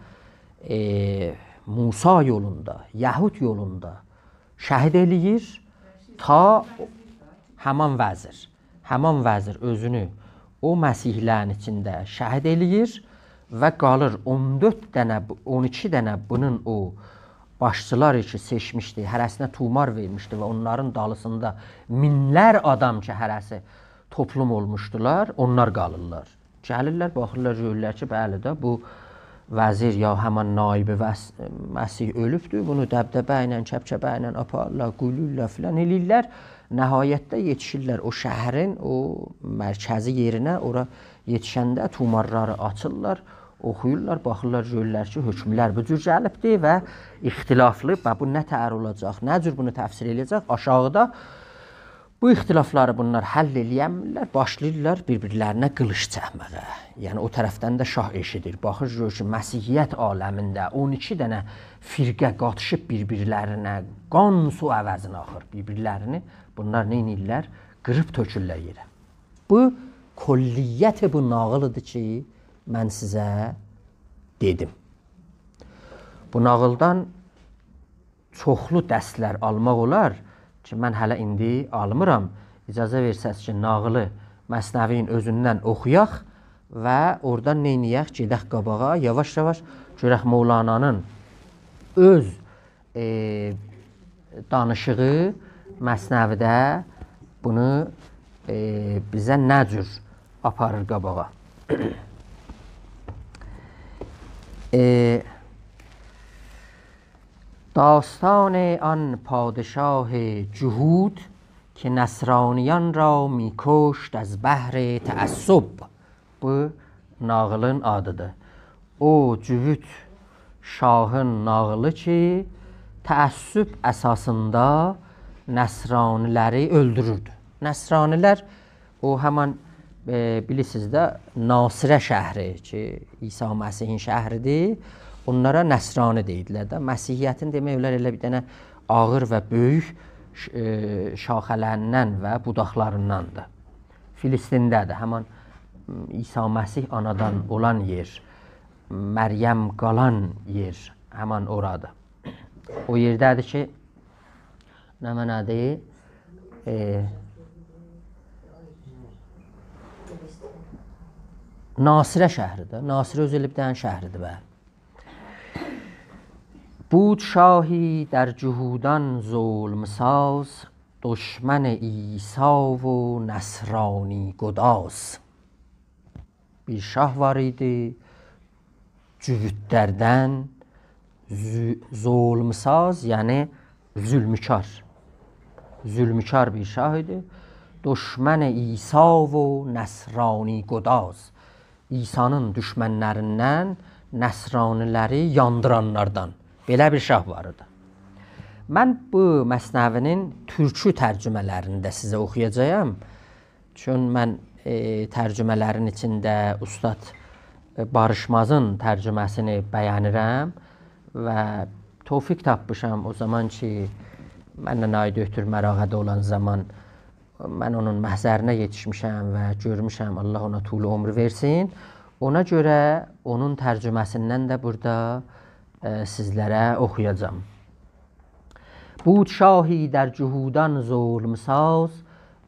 ائ، موسی یولوندا، یهود یولوندا، شهید ائله‌ییر، تا همان وزیر، همان وزیر اؤزونو او مسیحی‌لرین ایچینده شهید ائله‌ییر و قالیر اون دؤرد دنه، اون ایکی دنه بونون او باشچیلار کی سئچمیشدی، هره‌سینه طومار وئرمیشدی و اونلارین دالیسیندا مینلر آدام کی هره‌سی توپلوم اولموشدولار، اونلار قالیرلار. گلیرلر، باخیرلار، گؤرورلر کی، بلی ده، بو وزیر یا همان نایب وس-، مسیح اؤلوبدور، بونو دبدبه ایله، کبکبه ایله آپاریرلار، قویلورلار فلان ائله‌ییرلر. نهایتده یئتیشیرلر او شهرین او مرکزی یئرینه، اورا یئتیشنده طومارلاری آچیرلار، اوخویورلار، باخیرلار، گؤرورلر کی، حکملر بو جور گلیبدیر و اختلافلی، و بو نه تهر اولاجاق، نه جور بونو تفسیر ائله‌یه‌جک، آشاغیدا بو اختلافلاری بونلار حل ائله‌ینمیرلر، باشلاییرلار بیر-بیرلرینه قیلیش چکمه‌یه. یعنی او طرفدن ده شاه ائشیدیر. باخیر، گؤرور کی، مسیحیت عالمینده اون ایکی دنه فرقه قاتیشیب بیر-بیرلرینه، قان سو عوضینه آخیر بیر-بیرلرینی. بونلار نئینیرلر؟ قیریب تؤکورلر یئره. بو کلیت بو ناغیلیدیر کی، من سیزه دئدیم. بو ناغیلدان چوخلو درسلر آلماق اولار کی، من هله ایندی آلمیرام. اجازه وئرسز کی، ناغیلی مثنوی‌نین اؤزوندن اوخویاق و اورادان نئینیه‌ک؟ گئدک قاباغا، یاواش-یاواش گؤرک مولانانین اؤز، ائ، دانیشیغی مثنوی‌ده بونو، ائ، بیزه نه جور آپاریر قاباغا. ائ، داستان آن پادشاه جهود، که نصرانیان را می‌کشت از بهر تعصب. بو ناغیلین آدیدیر. او جهود شاهین ناغیلی کی، تعصب اساسیندا نصرانی‌لری اؤلدوروردو. نصرانی‌لر او همان، ائ، بیلیرسینیز ده، ناصره شهری کی، عیسی مسیحین شهریدیر، اونلارا نصرانی دئییرلر ده. مسیحیتین، دئمک اولار، ائله بیر دنه آغیر و بؤیوک ش-، ائ، شاخه‌لریندن و بوداقلارینداندیر. فلسطینده‌دیر، همان عیسی مسیح آنادان اولان یئر، مریم قالان یئر همان اورادیر. او یئرده‌دیر کی، نمنه‌دیر؟ ائ، ناصره شهریدیر. ناصره اؤزو ائله بیر دنه شهریدیر، بلی. بود شاهی در جهودان ظلم‌ساز، دشمن عیسی و نصرانی‌گداز. بیر شاه وار ایدی، جهودلردن، ظو-، ظلم‌ساز، یعنی ظلمکار. ظلمکار بیر شاه ایدی. دشمن عیسی و نصرانی‌گداز. عیسی‌نین دوشمنلریندن، نصرانی‌لری یاندیرانلاردان. بئله بیر شاه وار ایدی. من بو مثنوی‌نین تورکو ترجمه‌لرینی ده سیزه اوخویاجاغام. چون من، ائ، ترجمه‌لرین ایچینده اوستاد، ائ، باریشمازین ترجمه‌سینی بینیرم و توفیق تاپمیشام. او زامان کی، منله آقای دکتر مراغه‌ده اولان زامان من اونون محضرینه یئتیشمیشم و گؤرموشم، الله اونا طول عمر وئرسین. اونا گؤره اونون ترجمه‌سیندن ده بورادا، ائ، سیزلره اوخویاجاغام. بود شاهی در جهودان ظلم‌ساز،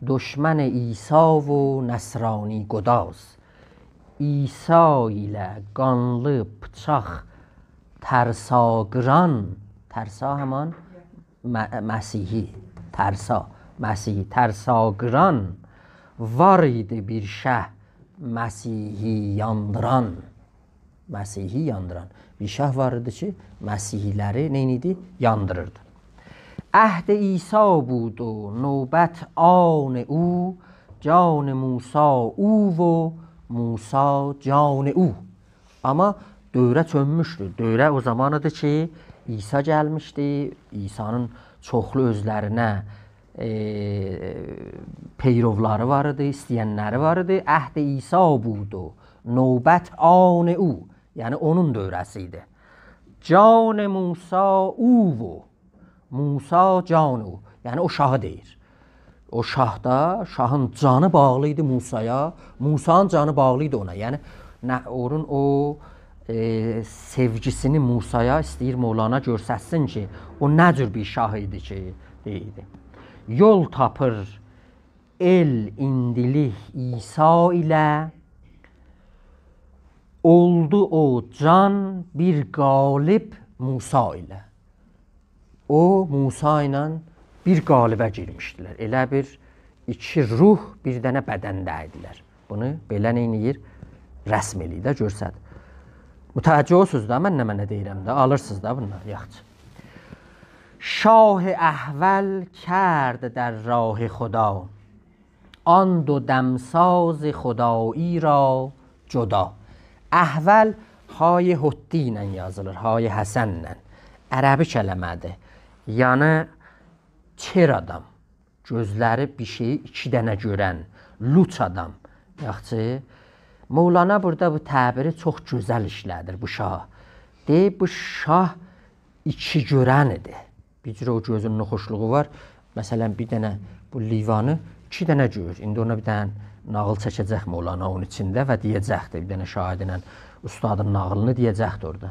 دشمن عیسی و نصرانی‌گداز. عیسی ایله قانلی بیچاق ترسا قیران، ترسا همان م-، مسیحی، ترسا، مسیحی، ترسا قیران، وار ایدی بیر شه مسیحی یاندیران. مسیحی یاندیران. بیر شاه وار ایدی کی، مسیحی‌لری نئینیردی؟ یاندیریردی. عهد عیسی بود و نوبت آن او، جان موسی او و موسی جان او. آمما دوره چؤنموشدو. دوره او زامان ایدی کی، عیسی گلمیشدی، عیسی‌نین چوخلو اؤزلرینه، ائ، پیرولاری وار ایدی، ایسته‌ینلری وار ایدی. عهد عیسی بود و نوبت آن او، یعنی اونون دوره‌سی ایدی. جان موسی او و موسی جان او، یعنی او شاهی دئییر. او شاه دا، شاهین جانی باغلی ایدی موسایا، موسانین جانی باغلی ایدی اونا. یعنی، نه، اونون او، ائ، سئوگیسینی موسایا ایسته‌ییر مولانا گؤرستسین کی، او نه جور بیر شاه ایدی کی، دئییردی. یول تاپیر ائل ایندیلیک عیسی ایله، اولدو او جان بیر قالب موسی ایله. او، موسی ایله بیر قالبه گیرمیشدیلر. ائله بیر ایکی روح بیر دنه بدنده ایدیلر. بونو بئله نئینیر؟ رسم ائله‌ییر ده، گؤرسدیر. متوجه اولسونوز دا، من نمنه دئییرم ده، آلیرسینیز دا بوندان، یاخشی. شاه احول کرد در راه خدا، آن دو دمساز خدایی را جدا. احول های حطی ایله یازیلیر، های حسن ایله. عربی کلمه‌دیر. یعنی، کر آدام. گؤزلری بیر شئیی ایکی دنه گؤرن، لوچ آدام. یاخشی. مولانا بورادا بو تعبیری چوخ گؤزل ایشله‌دیر بو شاها. دئییر، بو شاه ایکی گؤرن ایدی. بیر جور او گؤزون ناخوشلوغو وار. مثلا، بیر دنه بو لیوانی ایکی دنه گؤرور. ایندی اونا بیر دنه ناغیل چکه‌جک مولانا اونون ایچینده و دئیه‌جکدیر. بیر دنه شاگیردینن اوستادین ناغیلینی دئیه‌جکدیر اورادا.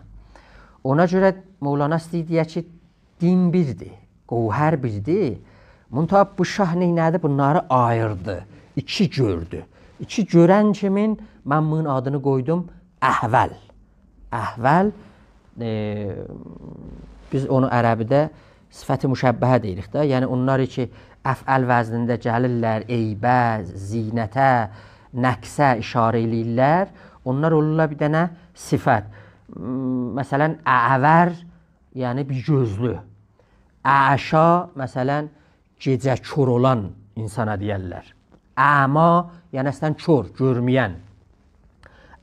اونا گؤره مولانا ایسته‌ییر دئیه کی، دین بیردیر، گوهر بیردیر. منتها بو شاه نئینه‌دی؟ بونلاری آییردی، ایکی گؤردو. ایکی گؤرن کیمین من بونون آدینی قویدوم احول. احول، ائ، بیز اونو عربیده صفت مشبهه دئییریک ده. یعنی اونلار کی، افعل وزنینده گلیرلر، عیبه، زینته، نقصه اشاره ائله‌ییرلر. اونلار اولورلار بیر دنه صفت. م، مثلا، اعور، یعنی بیر گؤزلو. اعشی، مثلا، گئجه کور اولان اینسانا دئیرلر. اعمی، یعنی اصلا کور، گؤرمه‌ین.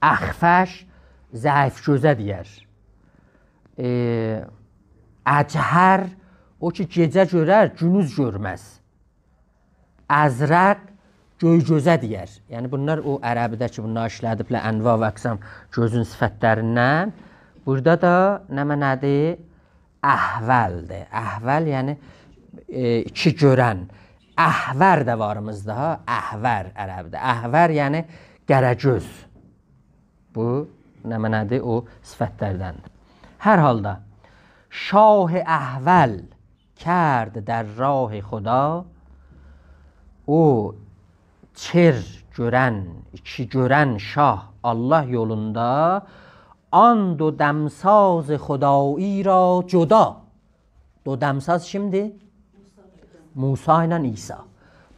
اخفش، ضعیف گؤزه دئیر. ائ، اجهر، او کی گئجه گؤرر، گونوز گؤرمز. ازرق، گؤی گؤزه دئیر. یعنی بونلار او عربیده کی، بونلار ایشله‌دیبلر، انواع و اقسام گؤزون صفتلریندن. بورادا دا نمنه‌دیر؟ احولدیر. احول، یعنی، ائ، ایکی گؤرن. احور ده واریمیزدیر ها. احور عربده. احور، یعنی قره‌گؤز. بو نمنه‌دیر؟ او صفتلردندیر. هر حالدا، شاه احول کرد در راه خدا، او کر گؤرن، ایکی گؤرن شاه الله یولوندا، آن دو دمساز خدایی را جدا. دو دمساز کیمدیر؟ موسی ایله عیسی.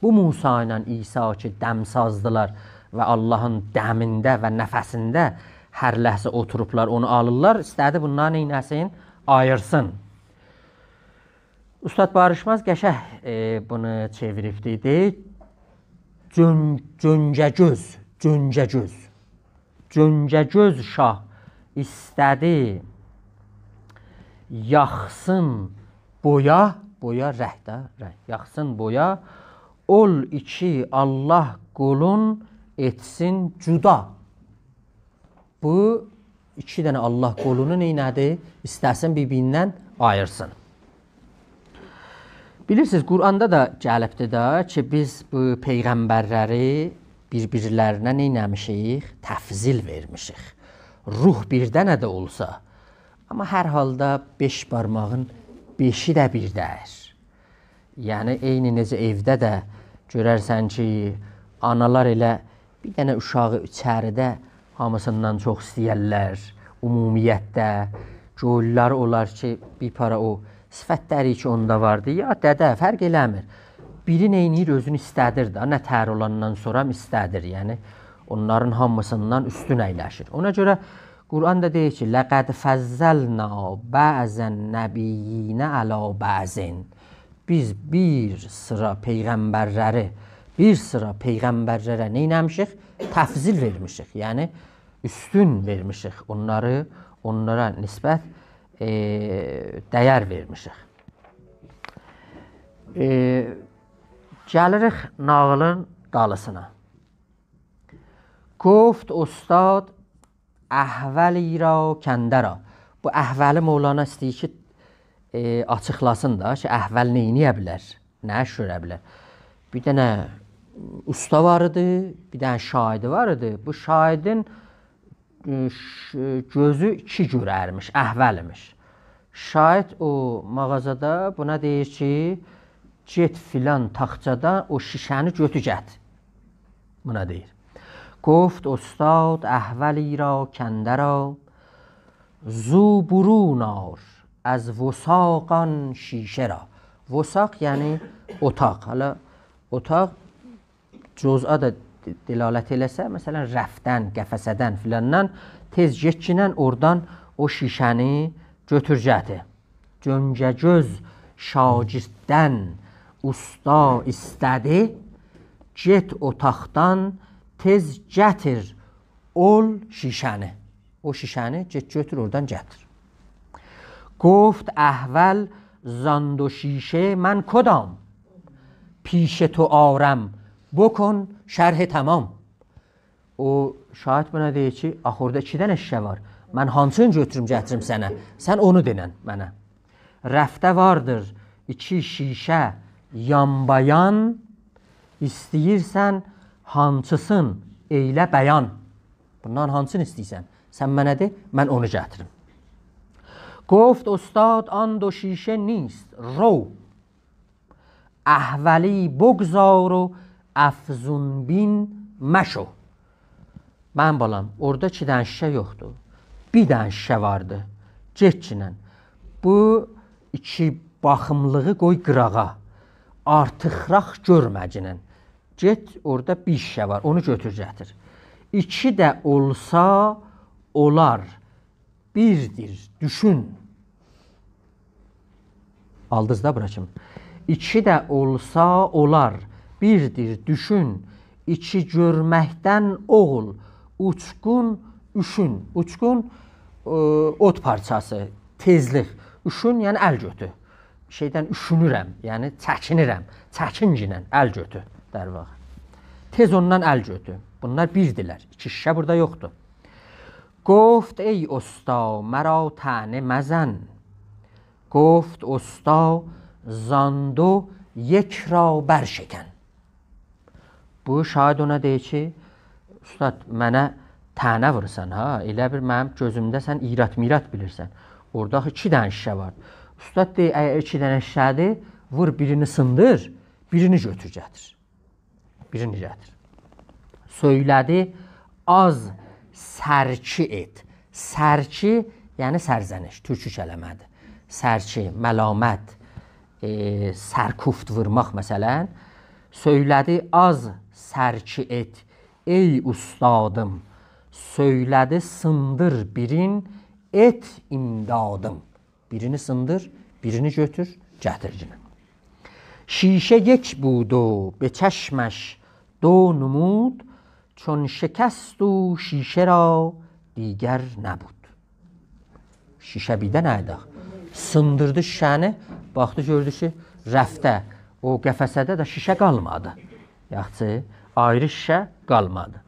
بو موسی ایله عیسی کی، دمسازدیلار و اللهین دمینده و نفسینده هر لحظه اوتوروبلار، اونو آلیرلار، ایسته‌دی بونلاری نئینه‌سین؟ آییرسین. اوستاد باریشماز قشنگ، ائ، بونو چئویریبدی. دئییر، جؤن-، جؤنگه‌گؤز، جؤنگه‌گؤز. جؤنگه‌گؤز شاه ایسته‌دی یاخسین بویا، بویا رنگ ده، رنگ. یاخسین بویا، اول ایکی الله قولون ائتسین جدا. بو ایکی دنه الله قولونو نئینه‌دی؟ ایسته‌سین بیر-بیریندن آییرسین. بیلیرسینیز، قرآندا دا گلیبدیر ده کی، بیز بو پیغمبرلری بیر-بیرلرینه نئینه‌میشیک؟ تفضیل وئرمیشیک. روح بیر دنه ده اولسا، آمما هر حالدا بئش بارماغین بئشی ده بیر دئییر. یعنی، عینی نئجه ائوده ده گؤررسن کی، آنالار ائله بیر دنه اوشاغی ایچریده هامیسیندان چوخ ایسته‌یرلر، عمومیتده. گؤیللر اولار کی، بیر پارا او صفتلری کی، اوندا واردی. یا دده، فرق ائله‌میر. بیری نئینیر، اؤزونو ایسته‌دیر ده، نه تهر اولاندان سونرا ایسته‌دیر. یعنی، اونلارین هامیسیندان اوستون اَیلشیر. اونا گؤره قرآن دا دئییر کی، «لقد فضلنا بعض النبیین علی بعض.» بیز بیر سیرا پیغمبرلری، بیر سیرا پیغمبرلره نئینه‌میشیک؟ تفضیل وئرمیشیک. یعنی، اوستون وئرمیشیک اونلاری، اونلارا نسبت، ائ، دَیَر وئرمیشیک. ائ، گلیریک ناغیلین دالیسینا. «گفت استاد احولی را کاندرا.» بو احولی مولانا ایسته‌ییر کی، ائ، آچیقلاسین دا کی، احول نئینیه بیلر، نه ایش گؤره بیلر. بیر دنه اوستا وار ایدی، بیر دنه شاگیردی وار ایدی. بو شاگیردین، ائ، ش-، گؤزو ایکی گؤررمیش، احول ایمیش. شاگیرد او مغازادا بونا دئییر کی، گئت فلان تاخچادان او شیشه‌نی گؤتور گتیر. بونا دئییر. گفت استاد احولی را کاندرا، زو برون آر از وثاق آن شیشه را. وثاق یعنی اوتاق. حالا اوتاق جزئه ده دلالت ائله‌سه، مثلا رفدن، قفسه‌دن فلاندان، تئز گئتگینن اورادان او شیشه‌نی گؤتور گتیر. گؤنجه‌گؤز شاگرددن اوستا ایسته‌دی، گئت اوتاقدان تئز گتیر اول شیشه‌نی. او شیشه‌نی گئت گؤتور اورادان گتیر. گفت احول زان دو شیشه من کدام، پیش تو آرم بکن شرح تمام. او شاگرد بونا دئییر کی، آخی اورادا ایکی دنه شیشه وار. من هانسینی گؤتوروم، گتیریم سنه؟ سن اونو دئنن منه. رفده واردیر ایکی شیشه یان‌بایان، ایسته‌ییرسن هانسیسین ائیله بیان. بوندان هانسینی ایسته‌ییرسن؟ سن منه دئ، من اونو گتیریم. گفت استاد آن دو شیشه نیست، رو، احولی بگذار و افزون‌بین مشو. منیم بالام، اورادا ایکی دنه شیشه یوخدور. بیر دنه شیشه واردی. گئتگینن بو ایکی باخیملیغی قوی قیراغا. آرتیقراق گؤرمه‌گینن. گئت، اورادا بیر شیشه وار، اونو گؤتور گتیر. ایکی ده اولسا اولار، بیردیر دوشون. آلدینیز دا بورا کیمی. ایکی ده اولسا اولار، بیردیر دوشون. ایکی گؤرمکدن اوغول، اوچقون، اوشون. اوچقون، ائ، اود پارچاسی، تئزلیک. اوشون، یعنی ال گؤتور. شئیدن اوشونورم، یعنی چکینیرم. چکینگینن ال گؤتور، در واقع. تئز اوندان ال گؤتور. بونلار بیردیلر. ایکی شیشه بورادا یوخدور. گفت ای استا مرا طعنه مزن، گفت استا زان دو یک را برشکن. بو شاگرد اونا دئییر کی، استاد، منه طعنه وورورسان ها، ائله بیل منیم گؤزومده سن ایراد میراد بیلیرسن. اورادا آخی ایکی دنه شیشه وار. استاد دئییر، اگر ایکی دنه شیشه‌دیر، وور بیرینی سیندیر، بیرینی گؤتور گتیر. بیرینی گتیر. سؤیله‌دی آز سرکی ائت. سرکی، یعنی سرزنش، تورکی کلمه‌دیر. سرکی، ملامت، ائ، سرکوفت وورماق مثلا. سؤیله‌دی آز سرکی ائت، ای اوستادیم. سؤیله‌دی سیندیر بیرین، ائت امدادیم. بیرینی سیندیر، بیرینی گؤتور، گتیر یئنه. شیشه یک بود و به چشمش دو نمود، چون شکست او شیشه را دیگر نبود. شیشه بیر دنه ایدی آخی. سیندیردی شیشه‌نی، باخدی گؤردو کی، رفده، او قفسه‌ده ده شیشه قالمادی. یاخشی، آیری شیشه قالمادی.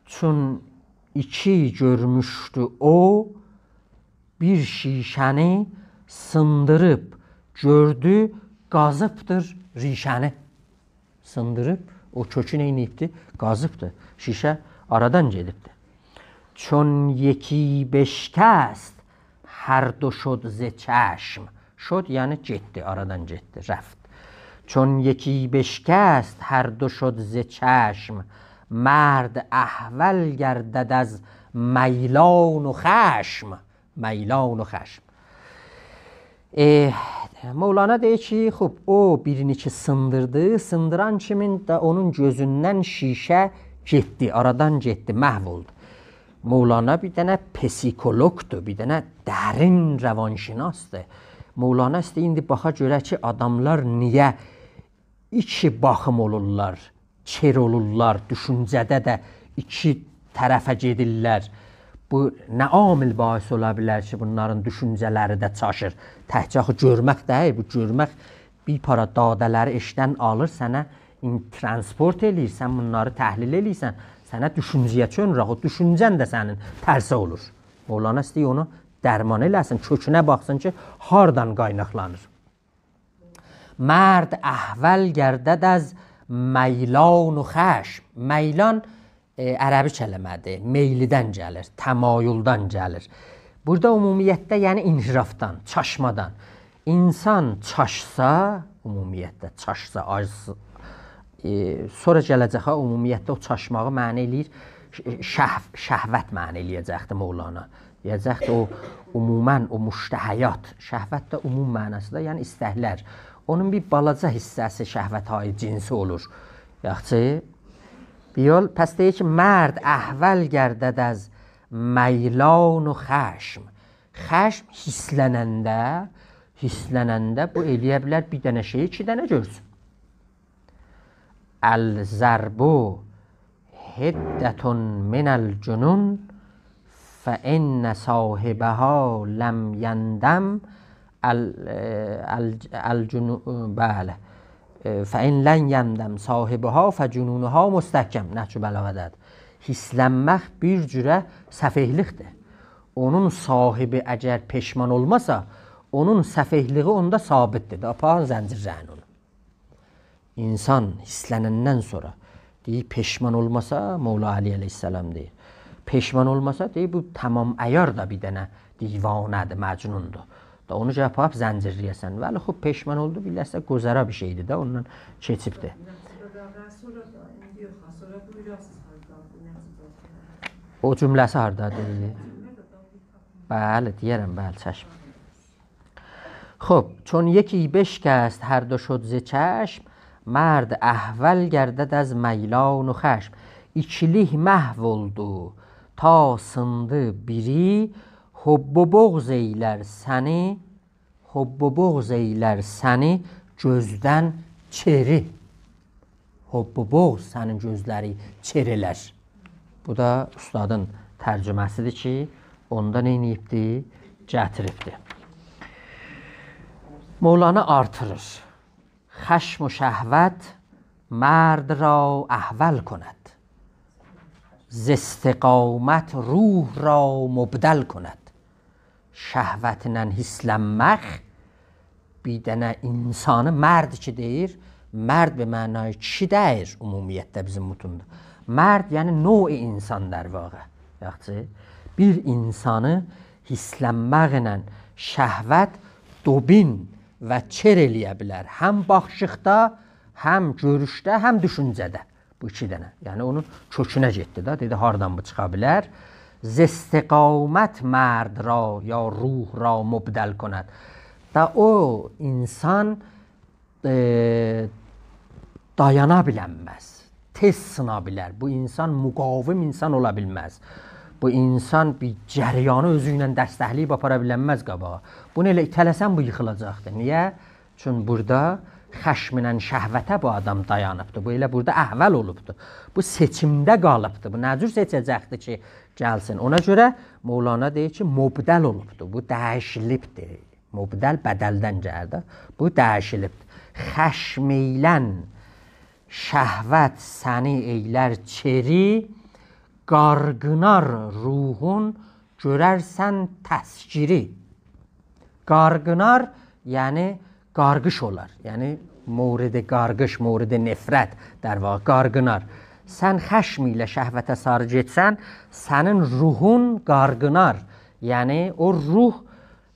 چون ایکی گؤرموشدو او، بیر شیشه‌نی سیندیریب گؤردو، قازیبدیر ریشه‌نی. سیندیریب، او کؤکو نئینییبدی؟ قازیبدی. شیشه آرادان گئدیبدی. چون یکی بشکست هر دو شد ز چشم. شد، یعنی گئتدی، آرادان گئتدی، رفت. چون یکی بشکست هر دو شد ز چشم، مرد احول گردد از میلان و خشم. میلان و خشم. ائ، مولانا دئییر کی، خوب، او بیرینی کی سیندیردی، سیندیران کیمین ده اونون گؤزوندن شیشه گئتدی، آرادان گئتدی، محو اولدو. مولانا بیر دنه پسیکولوقدور، بیر دنه درین روانشناسدیر. مولانا ایسته‌ییر ایندی باخا گؤره کی، آداملار نییه ایکی باخیم اولورلار، چئر اولورلار، دوشونجه‌ده ده ایکی طرفه گئدیرلر. بو نه عامل باعث اولا بیلر کی، بونلارین دوشونجه‌لری ده چاشیر؟ تکجه آخی گؤرمک دئییل، بو گؤرمک بیر پارا داده‌لری ائشیکدن آلیر، سنه این-، ترانسپورت ائله‌ییر، سن بونلاری تحلیل ائله‌ییرسن، سنه دوشونجه‌یه چؤنور، آخی دوشونجه‌ن ده سنین ترسه اولور. مولانا ایسته‌ییر اونو درمان ائله‌سین، کؤکونه باخسین کی، هاردان قایناقلانیر. مرد احول گردد از میلان و خشم. میلان، ائ، عربی کلمه‌دیر، میلدن گلیر، تمایلدن گلیر. بورادا عمومیتده، یعنی انحرافدان، چاشمادان. انسان چاشسا، عمومیتده چاشسا، آجسا، ائ، سونرا گله‌جک ها، عمومیتده او چاشماغی معنا ائله‌ییر، ش-، شهو-، شهوت معنا ائله‌یه‌جکدیر مولانا. دئیه‌جکدیر او عموماً او مشتهیات، شهوت ده عموم معناسیندا، یعنی ایستکلر. اونون بیر بالاجا حیصه‌سی شهوت‌های جنسی اولور. یاخشی؟ بیر یول، پس دئییر کی، «مرد احول گردد از میلان و خشم.» خشم هیرسلننده، هیرسلننده بو ائله‌یه بیلر بیر دنه شئیی ایکی دنه گؤرسون. «الضرب حدة من الجنون، فإن صاحبها لم یندم.» ال-، ال-، الجنو-، بلی. «فإن لم یندم صاحبها فجنونها مستحکم.» نهج‌البلاغه‌ده‌دیر. هیرسلنمک بیر جوره سفئهلیکدیر. اونون صاحبی اگر پشمان اولماسا، اونون سفئهلیگی اوندا ثابتدیر. آپارین زنجیرله‌یین اونو. انسان هیرسلنندن سونرا، دئییر، پشمان اولماسا، مولا علی علیه‌السلام دئییر، پشمان اولماسا، دئییر، بو تمام عیار دا بیر دنه دیوانه‌دیر، مجنوندور. دا اونو گرک آپاریب زنجیرله‌یه‌سن. ولی خوب، پشمان اولدو، بیله‌سه گذرا بیر شئیدیر ده، اوندان کئچیبدیر. سونرا دا، سونرا دا، ایندی یوخ، سونرا بویوراسینیز هاردا، بو نه قدر؟ او جمله‌سی هاردادیر؟ بلی، دئیه‌رم، بلی، چشم. خب، «چون یکی بشکست هر دو شد ز چشم، مرد احول گردد از میلان و خشم.» ایکیلیک محو اولدو، تا سیندی بیری، حب و بغض ائیلر سنی، حب و بغض ائیلر سنی گؤزدن چئری. حب و بغض سنین گؤزلری چئر ائلر. بو دا اوستادین ترجمه‌سیدیر کی، اوندا نئینییبدی؟ گتیریبدی. مولانا آرتیریر. «خشم و شهوت مرد را احول کند، ز استقامت روح را مبدل کند.» شهوتله هیرسلنمک بیر دنه انسانی، مرد کی دئییر، مرد به معنای کیشی دئییل عمومیتده بیزیم متوندا. مرد، یعنی نوع انسان در واقع. یاخشی؟ بیر انسانی هیرسلنمکله شهوت دوبین و چئر ائله‌یه بیلر. هم باخیشیقدا، هم گؤروشده، هم دوشونجه‌ده. بو ایکی دنه. یعنی اونون کؤکونه گئتدی ده. دئدی، هاردان بو چیخا بیلر؟ «ز استقامت مرد را یا روح را مبدل کند.» دا او انسان، ائ، دایانا بیلنمز. تئز سینا بیلر. بو انسان مقاوم انسان اولا بیلمز. بو انسان بیر جریانی اؤزو ایله دستکله‌ییب آپارا بیلنمز قاباغا. بونو ائله ایته‌له‌سن، بو ییخیلاجاقدیر. نییه؟ چون بورادا خشمله شهوته بو آدام دایانیبدی. بو ائله بورادا احول اولوبدو. بو سئچیمده قالیبدی. بو نه جور سئچه‌جکدی کی، گلسین؟ اونا گؤره مولانا دئییر کی، مبدل اولوبدو. بو دییشیلیبدی. مبدل بدلدن گلدی. بو دییشیلیبدی. «خشم ایله شهوت سنی ائیلر چئری، قارغینار روحون گؤررسن تسکیری.» قارغینار، یعنی قارغیش اولار. یعنی مورد قارغیش، مورد نفرت، در واقع قارغینار. سن خشم ایله شهوته ساری گئتسن، سنین روحون قارغینار. یعنی او روح،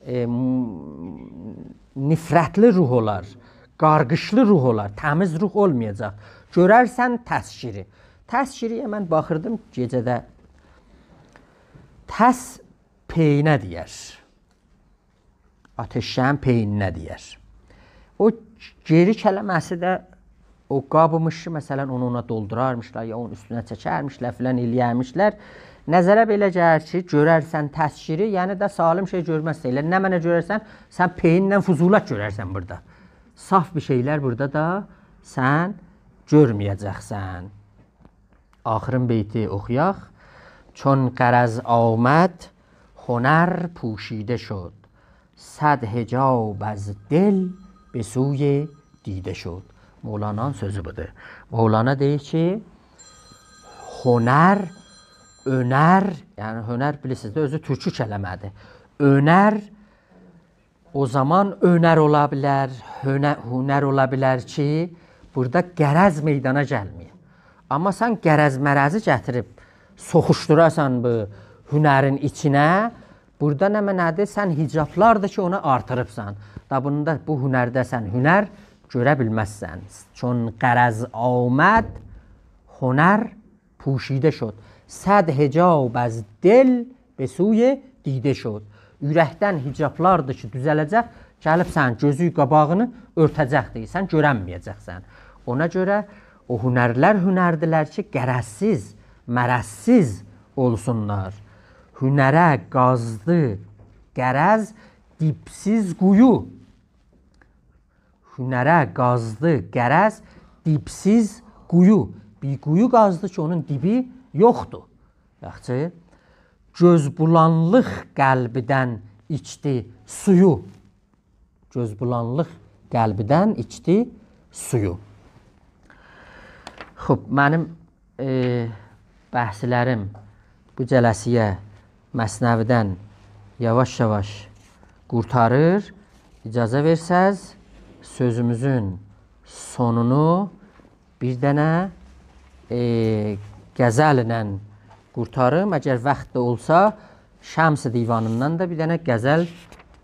ائ، م-، نفرتلی روح اولار، قارغیشلی روح اولار، تمیز روح اولمایاجاق. گؤررسن تسکیری. تسکیری‌یه من باخیردیم گئجه‌ده. تس پئیینه دئیر. آتش‌شمعین پئیینینه دئیر. او گئری کلمه‌سی ده او قاب ایمیش کی، مثلا، اونو اونا دولدورارمیشلار، یا اونون اوستونه چکرمیشلر، فلان ائله‌یرمیشلر. نظره بئله گلیر کی، گؤررسن تسکیری، یعنی ده سالم شئی گؤرمزسن. ائله نمنه گؤررسن، سن پئیینله فضولات گؤررسن بورادا. صاف بیر شئیلر بورادا دا سن گؤرمه‌یه‌جکسن. آخرین بیتی اوخویاق. «چون غرض آمد، هنر پوشیده شد، صد حجاب از دل به سوی دیده شد.» مولانانین سؤزو بودور. مولانا دئییر کی، هنر، اؤنر، یعنی هنر بیلیرسینیز ده، اؤزو تورکی کلمه‌دیر. اؤنر او زامان اؤنر اولا بیلر، هؤنه-، هنر اولا بیلر کی، بورادا غرض میدانا گلمه‌یه. آمما سن غرض مرضی گتیریب سوخوشدوراسان بو هنرین ایچینه، بورادا نمنه‌دیر؟ سن حجابلاردیر کی، اونو آرتیریبسان. دا بوندا، بو هنرده سن هنر گؤره بیلمزسن. چون غرض آمد، هنر پوشیده شد. صد حجاب از دل به سوی دیده شد. اورکدن حجابلاردیر کی، دوزله‌جک، گلیب سنین گؤزو قاباغینی اؤرته‌جکدیر. سن گؤرنمه‌یه‌جکسن. اونا گؤره او هنرلر هنردیلر کی، غرضسیز، مرضسیز اولسونلار. هنره قازدی غرض دیبسیز قویو. هنره قازدی غرض دیبسیز قویو. بیر قویو قازدی کی، اونون دیبی یوخدور. یاخشی. گؤز بولانلیق قلبیدن ایچدی سویو. گؤز بولانلیق قلبیدن ایچدی سویو. خوب، منیم، ائ، بحثلریم بو جلسه‌یه مثنوی‌دن یاواش-یاواش قورتاریر. اجازه وئرسز، سؤزوموزون سونونو بیر دنه، ائ، غزلله قورتاریم. اگر واخت دا اولسا، شمس دیوانیندان دا بیر دنه غزل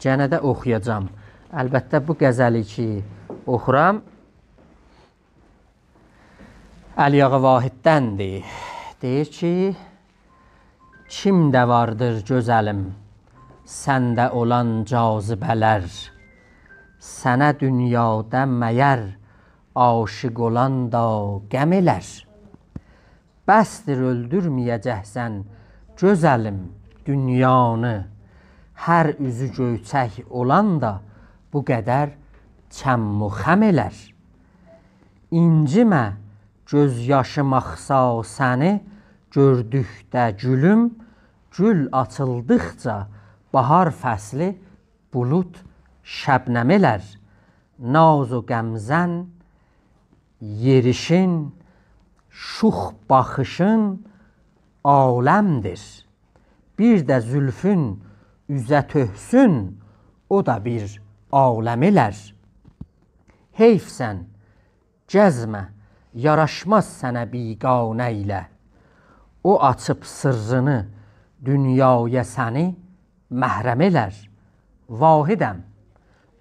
گئنه ده اوخویاجاغام. البته، بو غزلی کی اوخورام، علی‌آقا واحددندیر. دئییر کی: «کیمده واردیر گؤزلیم، سنده اولان جاذبه‌لر؟ سنه دونیادا مگر عاشق اولان دا غم ائلر؟ بسدیر اؤلدورمه‌یه‌جکسن، گؤزلیم، دونیانی، هر اوزو گؤیچک اولان دا بو قدر چم و خم ائلر. اینجیمه، گؤز یاشیم آخسا سنی گؤردوکده گولوم، گول آچیلدیقجا باهار فصلی بولود شبنم ائلر. ناز و غمزه‌ن، یئریشین، شوخ باخیشین عالمدیر. بیر ده زولفون اوزه تؤکسون، او دا بیر عالم ائلر. حیفسن، گزمه، یاراشماز سنه بیگانه ایله. او آچیب سرّینی دونیایا سنی محرم ائلر. واحدم،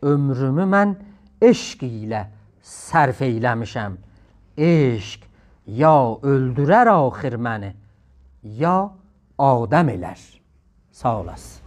عؤمرومو من عشق ایله صرف ائیله‌میشم. عشق یا اؤلدورر آخر منی، یا آدم ائلر.» ساغ اولاسین.